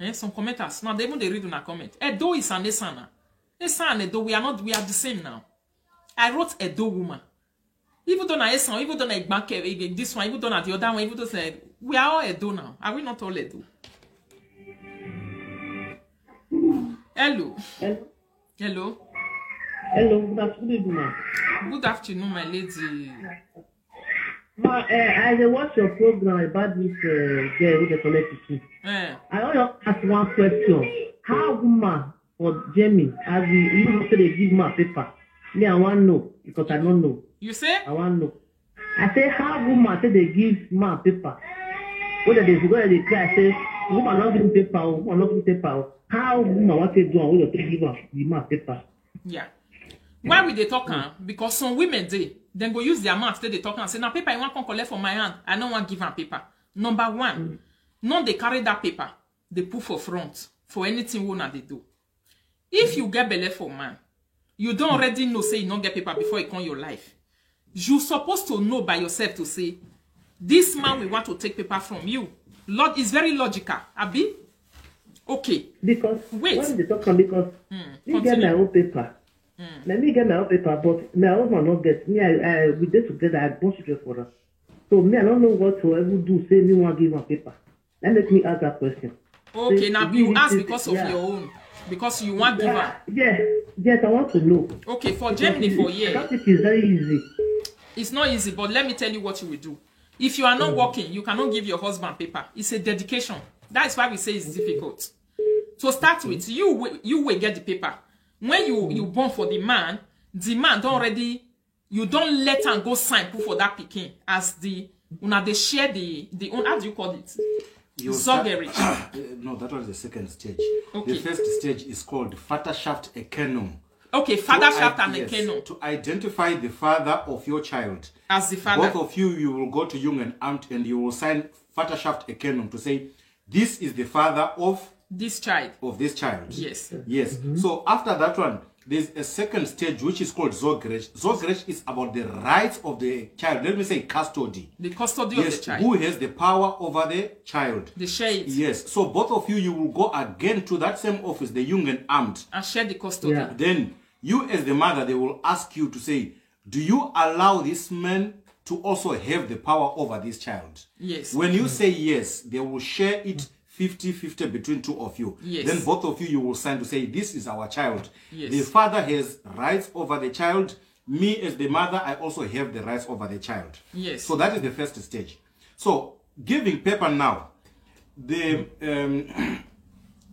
Eh, some commenters. Now they even they read una comment. Edo is an Esan now. Esan and Edo, we are not, we are the same now. I wrote Edo woman. Even though na Esan, even though na Igbanke, eh, this one, even though na the other one, even though say, we are all Edo now. Are we not all Edo? Hello. Hello. Hello. Hello, good afternoon, ma. Good afternoon, my lady. Ma, eh, I dey watch your program about this, eh, girl wey dey collect pikin. Eh. I wan just ask one question. How woman for Germany, as we, you know, say they give man paper? Me, I wan know because I don't know. You say? I wan know. I say, how woman say they give man paper? Whether they go, they cry, say, "Woman not give me paper, oh, woman not give me paper, oh." How woman want to do am when they give am the man paper? Yeah. Why we dey talk am? Because some women dey, then go use their mouth, say they talk am, say, "Na paper you wan come collect for my hand, I no wan give am paper." Number one, no dey carry that paper, they put for front for anything wey una dey do. If you get belle for man, you don't already know say you no get paper before e come your life. You supposed to know by yourself to say, "This man we want to take paper from you." Lord, is very logical, abi? Okay. Because wait. When they talk am, because me get my own paper. Let me get my own paper, but my husband not get. Me, I, I, we dey together, I born children for her. So me, I don't know what to even do. Say me wan give am paper. That make me ask that question. Okay, now you ask because of your own, because you want give am. Yeah, yes, I want to know. Okay, for Germany, for here, I don't think it's very easy. It's not easy, but let me tell you what you will do. If you are not working, you cannot give your husband paper. It's a dedication. That is why we say it's difficult. To start with, you will, you will get the paper. When you, you born for the man, the man don't already, you don't let am go sign put for that pikin as the, una dey share the, the own, how do you call it? Surgery. No, that was the second stage. Okay. The first stage is called Vaterschaftserkennung. Okay, Vaterschaft and Erkennung. To identify the father of your child. As the father. Both of you, you will go to Jugendamt and you will sign Vaterschaftserkennung to say, "This is the father of This child. of this child. Yes. Yes. So after that one, there's a second stage which is called Zogresh. Zogresh is about the rights of the child. Let me say custody. The custody of Yes. the child. Who has the power over the child? They share it Yes. So both of you, you will go again to that same office, the Jugendamt. And share the custody. Yeah. Then you, as the mother, they will ask you to say, do you allow this man to also have the power over this child? Yes. When you say yes, they will share it fifty fifty between two of you. Yes. Then both of you, you will sign to say, this is our child. Yes. The father has rights over the child. Me, as the mother, I also have the rights over the child. Yes. So that is the first stage. So giving paper now, the um,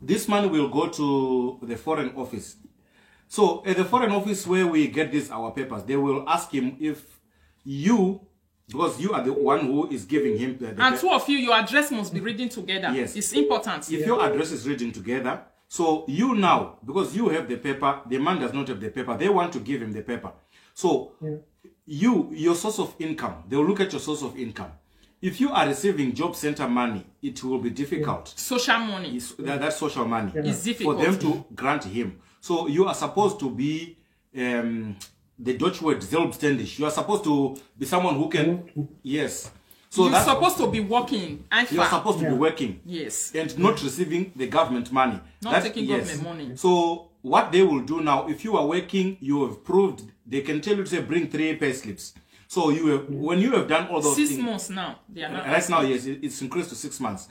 this man will go to the foreign office. So at the foreign office where we get these our papers, they will ask him if you, because you are the one who is giving him the, the And pa- two of you, your address must be reading together. Yes. It's important. If your address is reading together, so you now, because you have the paper, the man does not have the paper. They want to give him the paper. So you, your source of income, they'll look at your source of income. If you are receiving job center money, it will be difficult. Social money. It's, that, that's social money It's for difficult. them to grant him. So you are supposed to be um, the Dutch word, zelfstandig. You are supposed to be someone who can, yes. So You're that's supposed to be working. you're Einfach. Supposed to be working Yes. and not receiving the government money. Not taking government money. So what they will do now, if you are working, you have proved, they can tell you to say, bring three pay slips. So you have, when you have done all those Six things, months now. They are not right now, yes, it- it's increased to six months.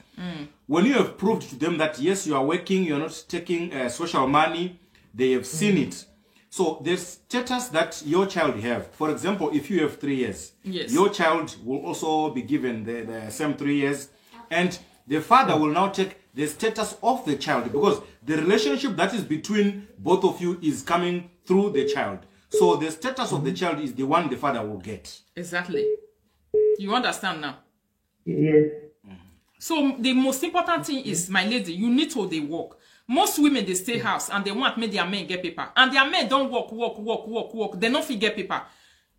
When you have proved to them that yes, you are working, you're not taking uh, social money, they have seen it. So the status that your child have, for example, if you have three years, Yes. your child will also be given the, the same three years, and the father will now take the status of the child, because the relationship that is between both of you is coming through the child. So the status of the child is the one the father will get. Exactly. You understand now? Yes. So the most important thing is, my lady, you need to dey work. Most women, they stay house and they want make their men get paper. And their men don't work, work, work, work, work. They don't fit get paper.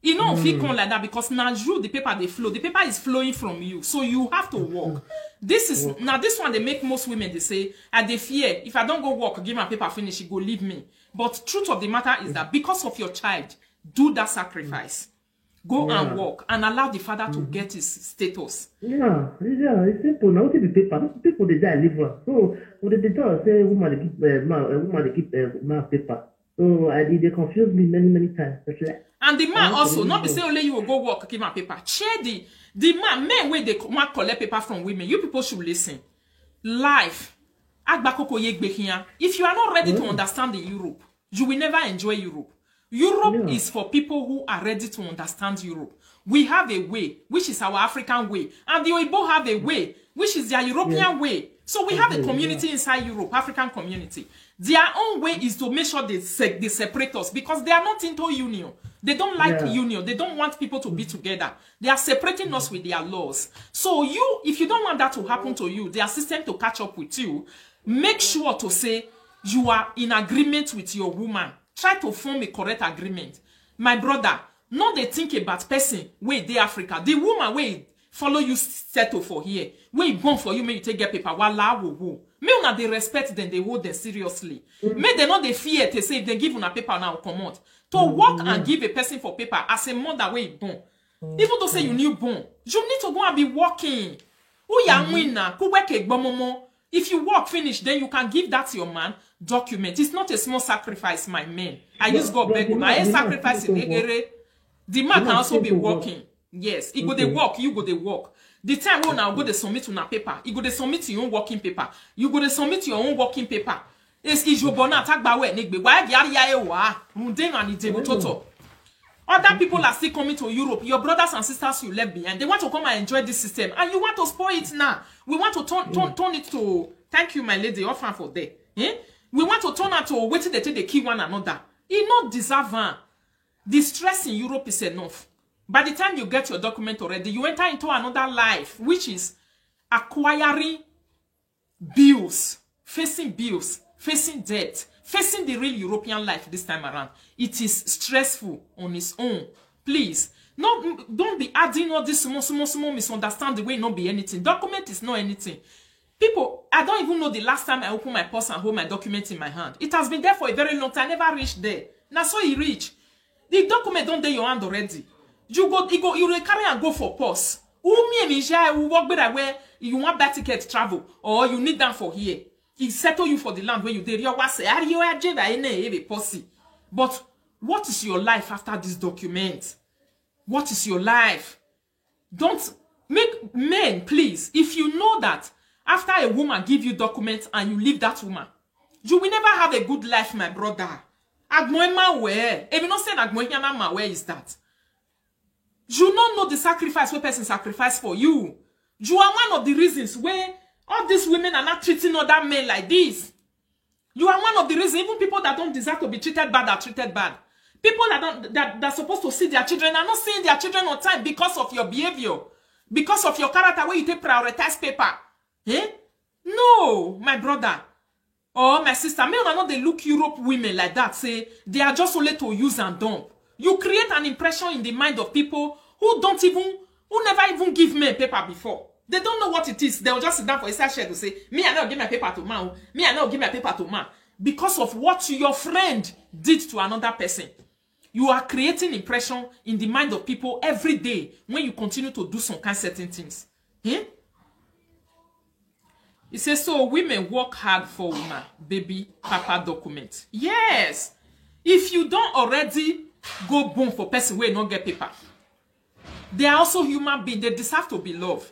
You know, fit come like that because now you, the paper they flow. The paper is flowing from you. So you have to work. This is now this one they make most women, they say, I dey fear. If I don't go work, give my paper finish, he go leave me. But truth of the matter is that because of your child, do that sacrifice. Go and work and allow the father to get his status. Yeah, yeah, it's simple. Now, what be paper? People they die live well. So, what did they tell us? Say, woman, they keep, uh, man, uh, woman, they keep uh, man paper. So, I did, they confuse me many, many times. That's like, And the man Okay, also, you not be know. Say only you will go work, give my paper. Share the, the man, men where they want collect paper from women. You people should listen. Life. Agbakoko ye gbe here. If you are not ready to understand the Europe, you will never enjoy Europe. Europe Yeah. is for people who are ready to understand Europe. We have a way, which is our African way, and the Oyibo have a way, which is their European way. So we have a community inside Europe, African community. Their own way is to make sure they, se- they separate us because they are not into union. They don't like Yeah. union. They don't want people to be together. They are separating us with their laws. So you, if you don't want that to happen to you, their system to catch up with you, make sure to say you are in agreement with your woman. Try to form a correct agreement. My brother, no dey think about person wey dey Africa. The woman wey follow you settle for here, wey born for you, make you take get paper, wala wo wo. Make una dey respect them, dey hold them seriously. Make dem no dey fear to say if dem give una paper, una go comot. To work and give a person for paper as a mother wey born, even though say you new born, you need to go and be working. Who ya win na? Ku work a gbomomo. If you work finish, then you can give that your man document. It's not a small sacrifice, my men. I No, use God but beg the una. man- Eh, the man sacrifice still in go work. Egere. The man The can man also still be go work. Working. Yes, he go dey Okay. Work, you go dey work. The time when I go dey submit una paper, you go dey submit your own working paper. You go dey submit your own working paper. It's Ijobo na tagba we negbe. Why the area e wa? Runde na ni debo toto. Other people are still coming to Europe. Your brothers and sisters you left behind, they want to come and enjoy this system, and you want to spoil it now. We want to turn turn, turn it to. Thank you, my lady, offer for there. Eh? We want to turn out to wait till they take the key one another. It not deserve am. The stress in Europe is enough. By the time you get your document already, you enter into another life, which is acquiring bills, facing bills, facing debt, facing the real European life this time around. It is stressful on its own. Please, no, don't be adding all this small, small, small misunderstanding wey no be anything. Document is not anything. People, I don't even know the last time I open my purse and hold my document in my hand. It has been there for a very long time. I never reached there. Now so he reach. The document don't dey your hand already. You go, you go, you dey carry and go for purse. Who me and Misha who walk better where you want buy ticket travel or you need them for here. He settle you for the land where you dey. You say, "Are you a Jeva in a pussy?" But what is your life after this document? What is your life? Don't make men, please. If you know that after a woman give you documents and you leave that woman, you will never have a good life, my brother. Agmoema where? If you not say Agmoema, where is that? You don't know the sacrifice where person sacrifice for you. You are one of the reasons where all these women are not treating other men like this. You are one of the reasons, even people that don't deserve to be treated bad are treated bad. People that don't that, that are supposed to see their children are not seeing their children on time because of your behavior, because of your character, where you take prioritize paper. Eh? No, my brother or my sister, me una not they look Europe women like that. Say they are just only to use and dump. You create an impression in the mind of people who don't even, who never even give men paper before. They don't know what it is. They'll just sit down for inside shed to say, "Me, I not give my paper to man. Me, I not give my paper to man." Because of what your friend did to another person. You are creating impression in the mind of people every day when you continue to do some kind certain things. Eh? He says, "So women work hard for woman, baby, papa document." Yes. If you don't already go boom for person where not get paper, they are also human being. They deserve to be loved.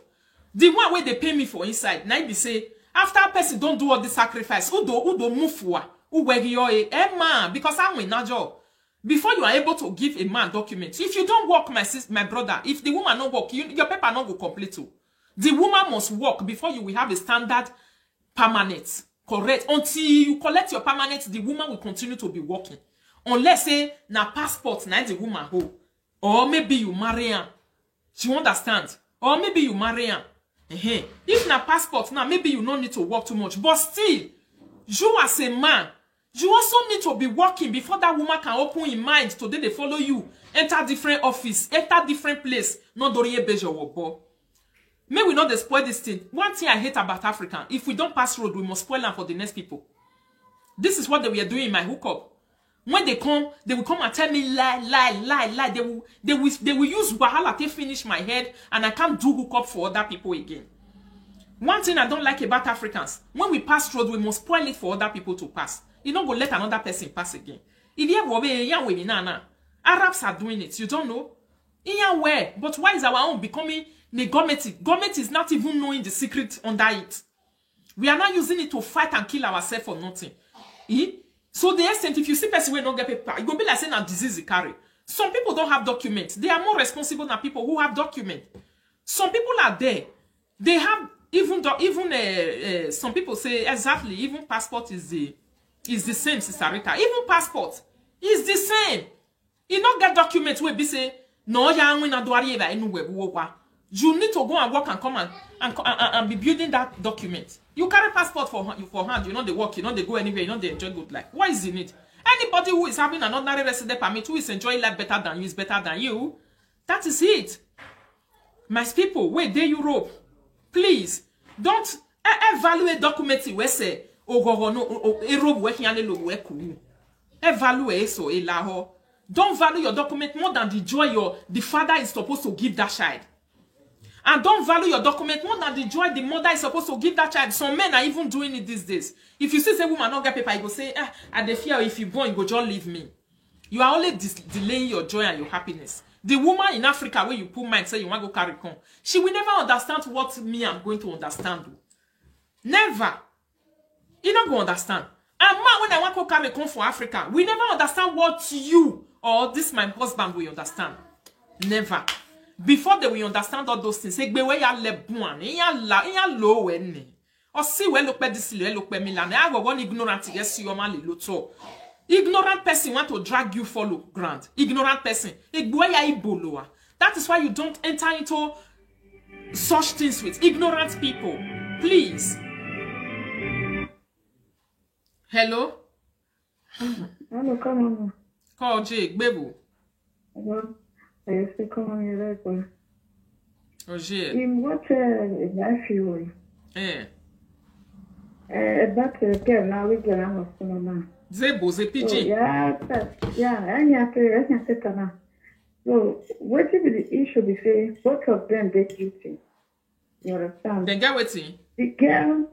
The one where they pay me for inside, now be say, after person don't do all the sacrifice, who do, who do move for, who wear your eh, eh, man, because I win that job. Before you are able to give a man document, if you don't work, my sis, my brother, if the woman not work, you, your paper not go complete too. The woman must work before you will have a standard permanent. Correct. Until you collect your permanent, the woman will continue to be working. Unless say na passport na the woman hold. Or maybe you marry her. She won't understand. Or maybe you marry her. Ehen. If na passport now, maybe you no need to work too much. But still, you as a man, you also need to be working before that woman can open in mind to dey dey follow you, enter different office, enter different place. No dori ebe jowobo. May we not dey spoil this thing. One thing I hate about African, if we don't pass road, we must spoil am for the next people. This is what they were doing in my hookup. When they come, they will come and tell me lie, lie, lie, lie. They will, they will, they will use wahala to finish my head, and I can't do hookup for other people again. One thing I don't like about Africans, when we pass road, we must spoil it for other people to pass. You don't go let another person pass again. If you ever obey, yeah, we na na. Arabs are doing it. You don't know. Yeah, where? But why is our own becoming negometi? Government is not even knowing the secret under it. We are not using it to fight and kill ourselves for nothing. Eh? So the extent, if you see person wey no get paper, e go be like say na disease e carry. Some people don't have documents. They are more responsible than people who have documents. Some people are there. They have even do, even uh, uh, some people say exactly even passport is the is the same, Sister Rita. Even passport is the same. You not get documents wey be say no ya win and do eba inu we wo wa. You need to go and work and come and and, co- and, and and be building that document. You carry passport for ha- for hand. You know they work. You know they go anywhere. You know they enjoy good life. What is the need? Anybody who is having an ordinary resident permit who is enjoying life better than you is better than you. That is it. My people, wait, they Europe, please don't e- evaluate document we say ogogo no o- o- erobu we kian lo we ku. Evaluate so elaho. Don't value your document more than the joy your the father is supposed to give that child. And don't value your document more than the joy the mother is supposed to give that child. Some men are even doing it these days. If you see say woman not get paper, you go say, "Ah, I dey fear if you born, you go just leave me." You are only dis- delaying your joy and your happiness. The woman in Africa where you put mind say you want go carry come, she will never understand what me I'm going to understand. Never. You not go understand. And man, when I want to carry come for Africa, we never understand what you or this my husband will understand. Never. Before they will understand all those things, say, "Gbe we ya le buan, ya la, ya lo we ni." Or see we look this, we look me la. I go one ignorant, yes, you man lo to. Ignorant person want to drag you follow ground. Ignorant person. Egbe we ya iboloa. That is why you don't enter into such things with ignorant people. Please. Hello? Hello, come on. Call Jay, Gbebu. Hello. Yes, come on, you're right. Oh, Jay. In what uh, life you were? Eh. Eh, that uh, girl now, we girl, I'm a school now. Zebo, ze So, pidgin. yeah, that, yeah, I need to, I need to take her now. So, what if the issue be say both of them they guilty? You understand? Then get waiting. The girl,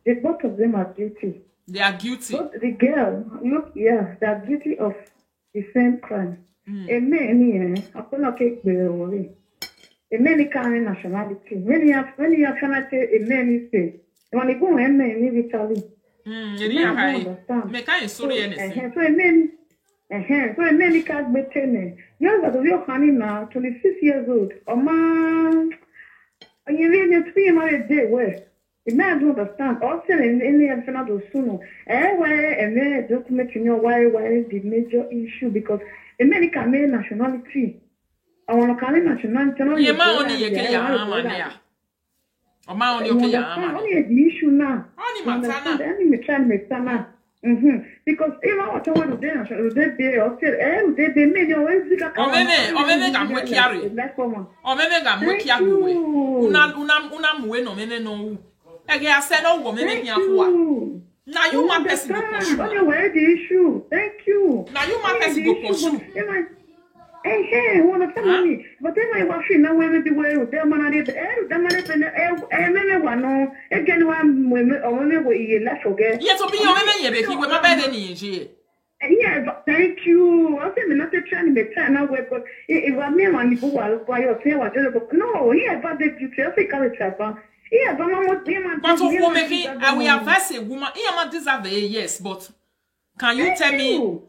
the both of them are guilty. They are guilty. But the girl, look, yeah, they are guilty of the same crime. Mm. A man here, I feel like a man, a man carrying nationality. When you have, when you have nationality, a man is say, when you go a man in Italy. Mm, A you man high. don't understand. Me can't sorry anything. Uh-huh. So a man, uh-huh. So a man can't be ten. Yes, but we are now twenty-six years old. Oh man, and you really three months a day where. A man don't understand. Also, in any of another soon. Eh, why a man document you know why why the major issue because a man can make nationality. I want to carry nationality. Ye ma oni ye ke ya ha ma ne ya. O ma oni o ke ya ha ma ne. Only the issue now. Oni matana. Any me try me sana. Mm-hmm. Because if I want to do that, should they be or say, eh, they be me your way to the O me me, o me me ga mwe kiari. That's for one. O me me ga mwe Thank kiari we. you. Una una una mwe no me me no. Ege ase no wo me me Thank ki afua. you. Na you ma person go pursue. Only where the issue. Thank you. Na you ma person go pursue. Eh, eh, one of them. But then I was in now where the way with them and I did, eh, them and I did, eh, eh, me, me, one, no. Again, one, when me, or when me, we, you left again. Ye to bi yo me me ye be ki we ma be de ni je. Yeah, but thank you. I say me not trying to make time now, but if I mean one, you go, why you say what? No, yeah, but the details, they come with Chapa. Yeah, but I'm not, yeah, man. But of woman, I will advise a woman. He am deserve a yes, but can you tell me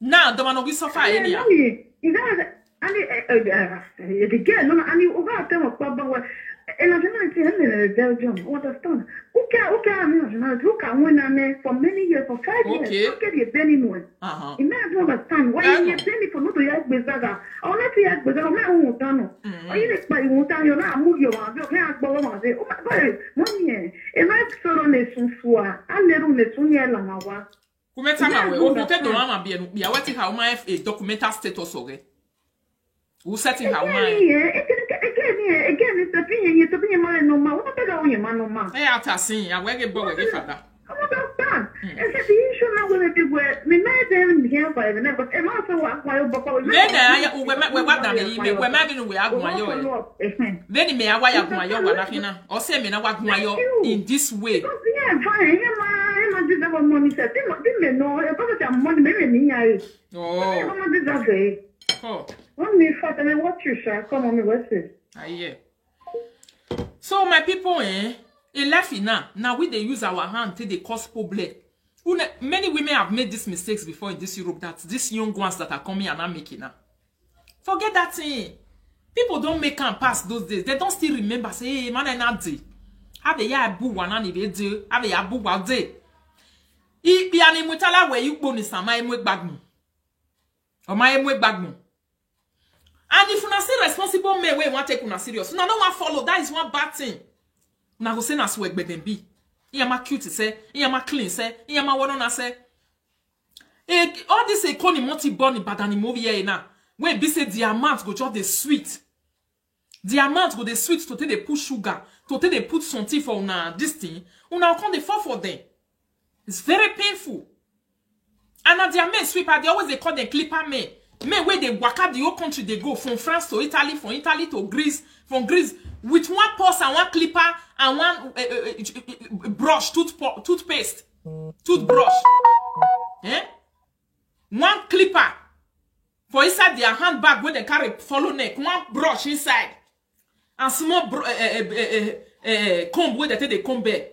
now? The man will suffer any. Is that and the, uh, uh, uh, the girl, no, and you over tell us about what and I don't know in Belgium, you understand? Who care, who care, I mean, nationality, who can win and for many years, for five years, Okay. Who can you Benny one? Uh-huh. You may not understand why That you one. Benny for not to yak Bezaga, or not to yak Bezaga, my own done. Mm-hmm. Or you make by you, you know, I'm moving your one, you can't go on, oh my God, money, eh, and I saw on a soon, I let on a soon, yeah, Lamawa. Kumeta ma we. Yeah, O te do ama bi enu. Bi aweti ha uma a documental status oge. Who setting ha uma. Again, yeah, again, again, yeah, again, it's the thing, it's the thing, man, no man. What about you, man, no man? Eh, ata sin, a we ge bo we ge fada. Come on, that's done. And the issue now will be where we made them here by the never. And also, what, why, but We na ya we ma we wa da me yi me we ma bi nu we agun ayo. Then me awa ya gun ayo wa na kina. O se me na wa gun ayo in this way. Yeah, fine. Yeah, man, yeah, man, this is our money. Say, this money, this money, no, it's about the money, maybe me, I. Oh. Come on, this is okay. Oh. When me fat, I mean, what you shall come on me, what's it? Aye. So my people, eh, in life now, now we dey use our hand till they cause problem. Who ne- Many women have made these mistakes before in this Europe that these young ones that are coming are not making now. Forget that thing. People don't make and pass those days. They don't still remember. Say, hey, man, I not day. Have a ya bu one and if do. Have a ya bu one day. Ipi ani mutala we you boni sama emu egbagmu. Oma emu egbagmu. And if una see responsible men wey wan take una serious, una no wan follow. That is one bad thing. Una go say na swegbe dem be. Iyama cute say, iyama clean say, iyama wono na say. Eh, all this economy multi born badani movie here now. Wey be say the amount go just dey sweet. The amount go dey sweet to take dey put sugar, to take dey put something for una this thing. Una come dey fall for them. It's very painful. And na their men sweep, I dey always dey call them clipper men. Men wey dey waka the whole country dey go from France to Italy, from Italy to Greece, from Greece with one purse and one clipper and one uh, uh, uh, brush, toothpo- toothpaste, toothbrush. Eh? One clipper for inside their handbag wey dem carry follow neck, one brush inside, and small br- uh, uh, uh, uh, uh, comb wey dem take dey comb hair.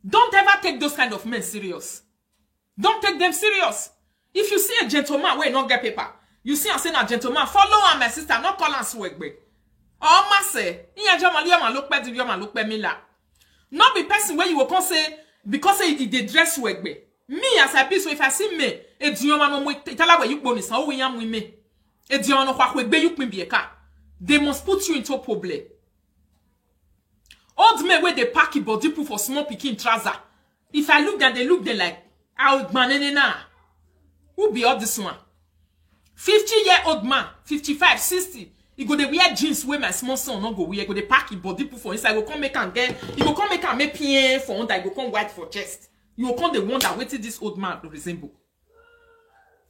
Don't ever take those kind of men serious. Don't take them serious. If you see a gentleman wey no get paper, you see am say na gentleman, follow am, my sister, no call am swegbe. Oma say, iya joma lioma look pe di lioma look pe mila. No be person wey you go come say because say e dey dress swegbe. Me as I be so, if I see me, e di yoma no mo itala we you boni san o we yam we me. E di yoma no kwa kwe gbe you pin bi e ka. They must put you into problem. Old men wey dey pack e body put for small pikin trouser. If I look them, they look them like, "How gbanene na? Who be all this one?" Fifty year old man, fifty-five, sixty, E go dey wear jeans wey my small son no go wear, go dey pack him body put for inside, go come make am get, e go come make am make pien for under, e go come white for chest. You go come dey wonder wetin this old man go resemble.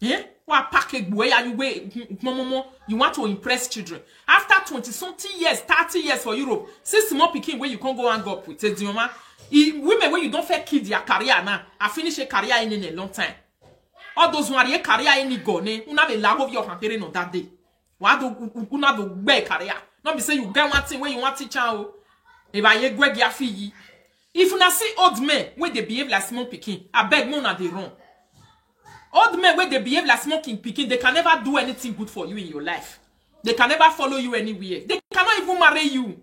Eh? Wa pack egbo ya you wey momomo, you want to impress children. After twenty something years, thirty years for Europe, see small pikin wey you come go hang up with, say Dioma, e, women wey you don fair kill their career now, I finish a career in, in a long time. All those one, your career in go ne, una be lago of your campaign on that day. Wa do una do gbe career. No be say you get one thing wey you want teach am o. If I ye gwe gi afi yi. If una see old men wey dey behave like small pikin, abeg make una dey run. Old men wey dey behave like small king pikin, they can never do anything good for you in your life. They can never follow you anywhere. They cannot even marry you.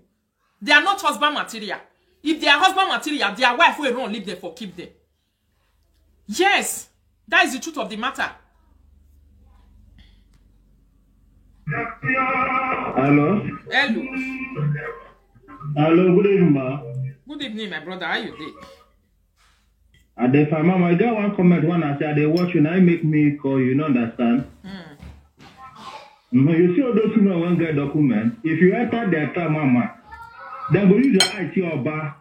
They are not husband material. If they are husband material, their wife wey run leave them for keep them. Yes, that is the truth of the matter. Hello. Hello. Hello, good evening, ma. Good evening, my brother. How you dey? I dey fine, mama. I get one comment when I say I dey watch you, now it make me call you, you know, understand? Mm-hmm. You see all those women when get document, if you enter their time, mama, then go use your eye see Oba.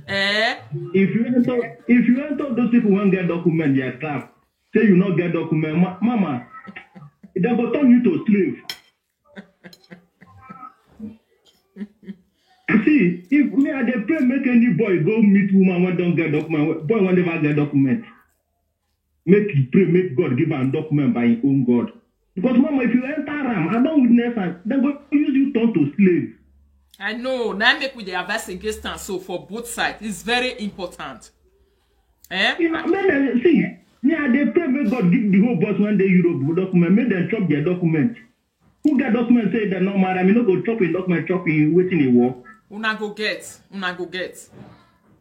Eh? If you enter, if you enter those people when get document, their trap. Say you not get document, ma- mama, they go turn you to slave. See, if me I dey pray make any boy go meet woman when don't get document, boy when never get document, make you pray make God give am document by his own God. Because mama, if you enter am, I don't witness am. They go use you turn to slave. I know. Now make we dey advise against am so for both sides. It's very important. Eh? You know, make them see. Me I dey pray make God give the whole boss when they Europe document, make them chop their document. Who get document say they no marry, I mean, no go chop in document, chop in waiting a war. Una go get. Una go get.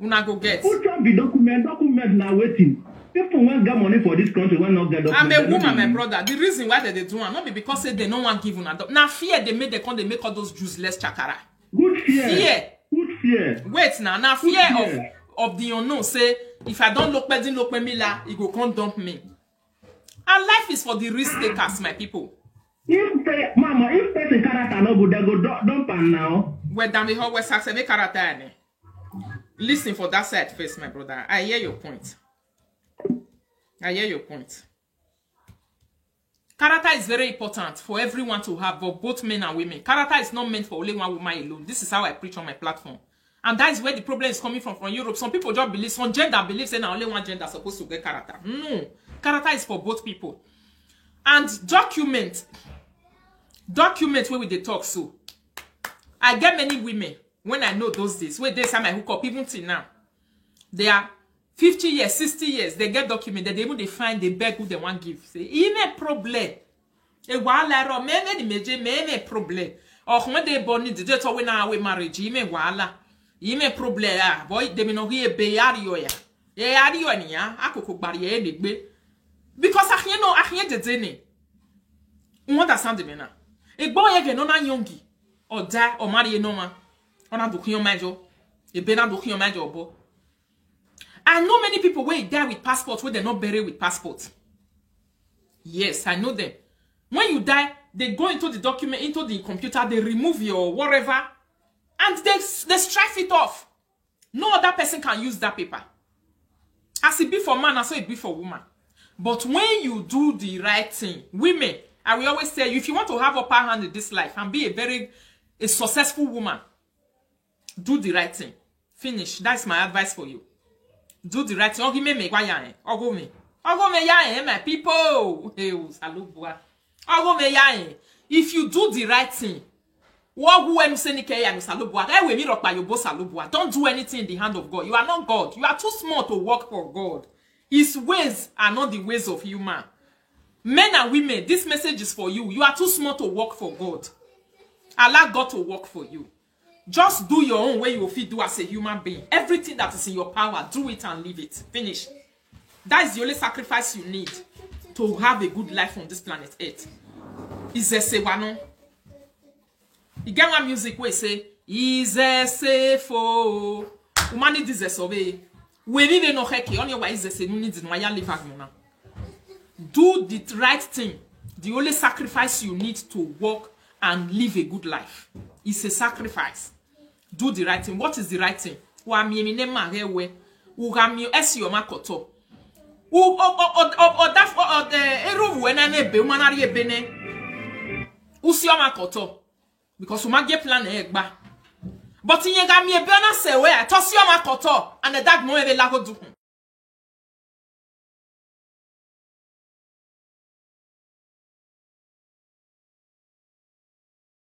Una go get. Who chop the document? Document now waiting. People when get money for this country when not get I'm document. a woman, my brother. The reason why they dey do am not be because say they no want give una. Doc- Now fear they make they come they make all those useless chakara. Good fear. Fear. Good fear. Wait now. Now fear of fear. Of the unknown. Say if I don't look bedding look me la, it go come dump me. And life is for the risk takers, my people. If pe- mama, if person character no good, they go du- dump am now. Well, damn the whole West Saxon character. Listen for that side first, my brother. I hear your point. I hear your point. Character is very important for everyone to have, for both men and women. Character is not meant for only one woman alone. This is how I preach on my platform. And that is where the problem is coming from, from Europe. Some people just believe, some gender believe say na only one gender supposed to get character. No. Character is for both people. And document, document where we dey talk so. I get many women when I know those days, where they say my hook up, even till now. They are fifty years, sixty years, they get document that they even dey find, they beg who they want give. Say, "Ime problem. E wahala ro, me me di meje, me me problem. Oh, when they born in the date when I marriage, ime wahala. Ime problem, ah, boy, they me no hear be ario ya. E ario ni ya, akoko gbari e negbe." Because I hear no, I hear the zene. You understand me now? E boy e no na yongi. Or die, or marry no man. Or na do kiyon majo. E be na do kiyon majo, bo. I know many people wey die with passport wey dem no bury with passport. Yes, I know them. When you die, they go into the document, into the computer, they remove your whatever, and they they strife it off. No other person can use that paper. As it be for man, as it be for woman. But when you do the right thing, women, I will always tell you, if you want to have upper hand in this life and be a very a successful woman, do the right thing. Finish. That's my advice for you. Do the right thing. Ogi me me gwa ya eh. Ogo me. Ogo me ya eh, my people. Hey, oh, Salubua. Ogo me ya eh. If you do the right thing, what who am saying ke ya no Salubua? That way me rock by your boss Salubua. Don't do anything in the hand of God. You are not God. You are too small to work for God. His ways are not the ways of human. Men and women, this message is for you. You are too small to work for God. Allow God to work for you. Just do your own way you fit do as a human being. Everything that is in your power, do it and leave it. Finish. That is the only sacrifice you need to have a good life on this planet Earth. Is a sewano. You get one music where say, "Is a safe oh." Woman need this survey. We need no heke. Only why is a say no need no ya live agmona. Do the right thing. The only sacrifice you need to work and live a good life is a sacrifice. Do the right thing. What is the right thing? Wa mi emi ne ma he we. U ga mi esi o ma koto. U o o o o o da o o eh, eru we na ne be, u ma na ri ebe ne. U si o ma koto. Because u ma get plan e gba. But in ye ga mi ebe na se we, to si o ma koto. And the dag mo ebe la go do.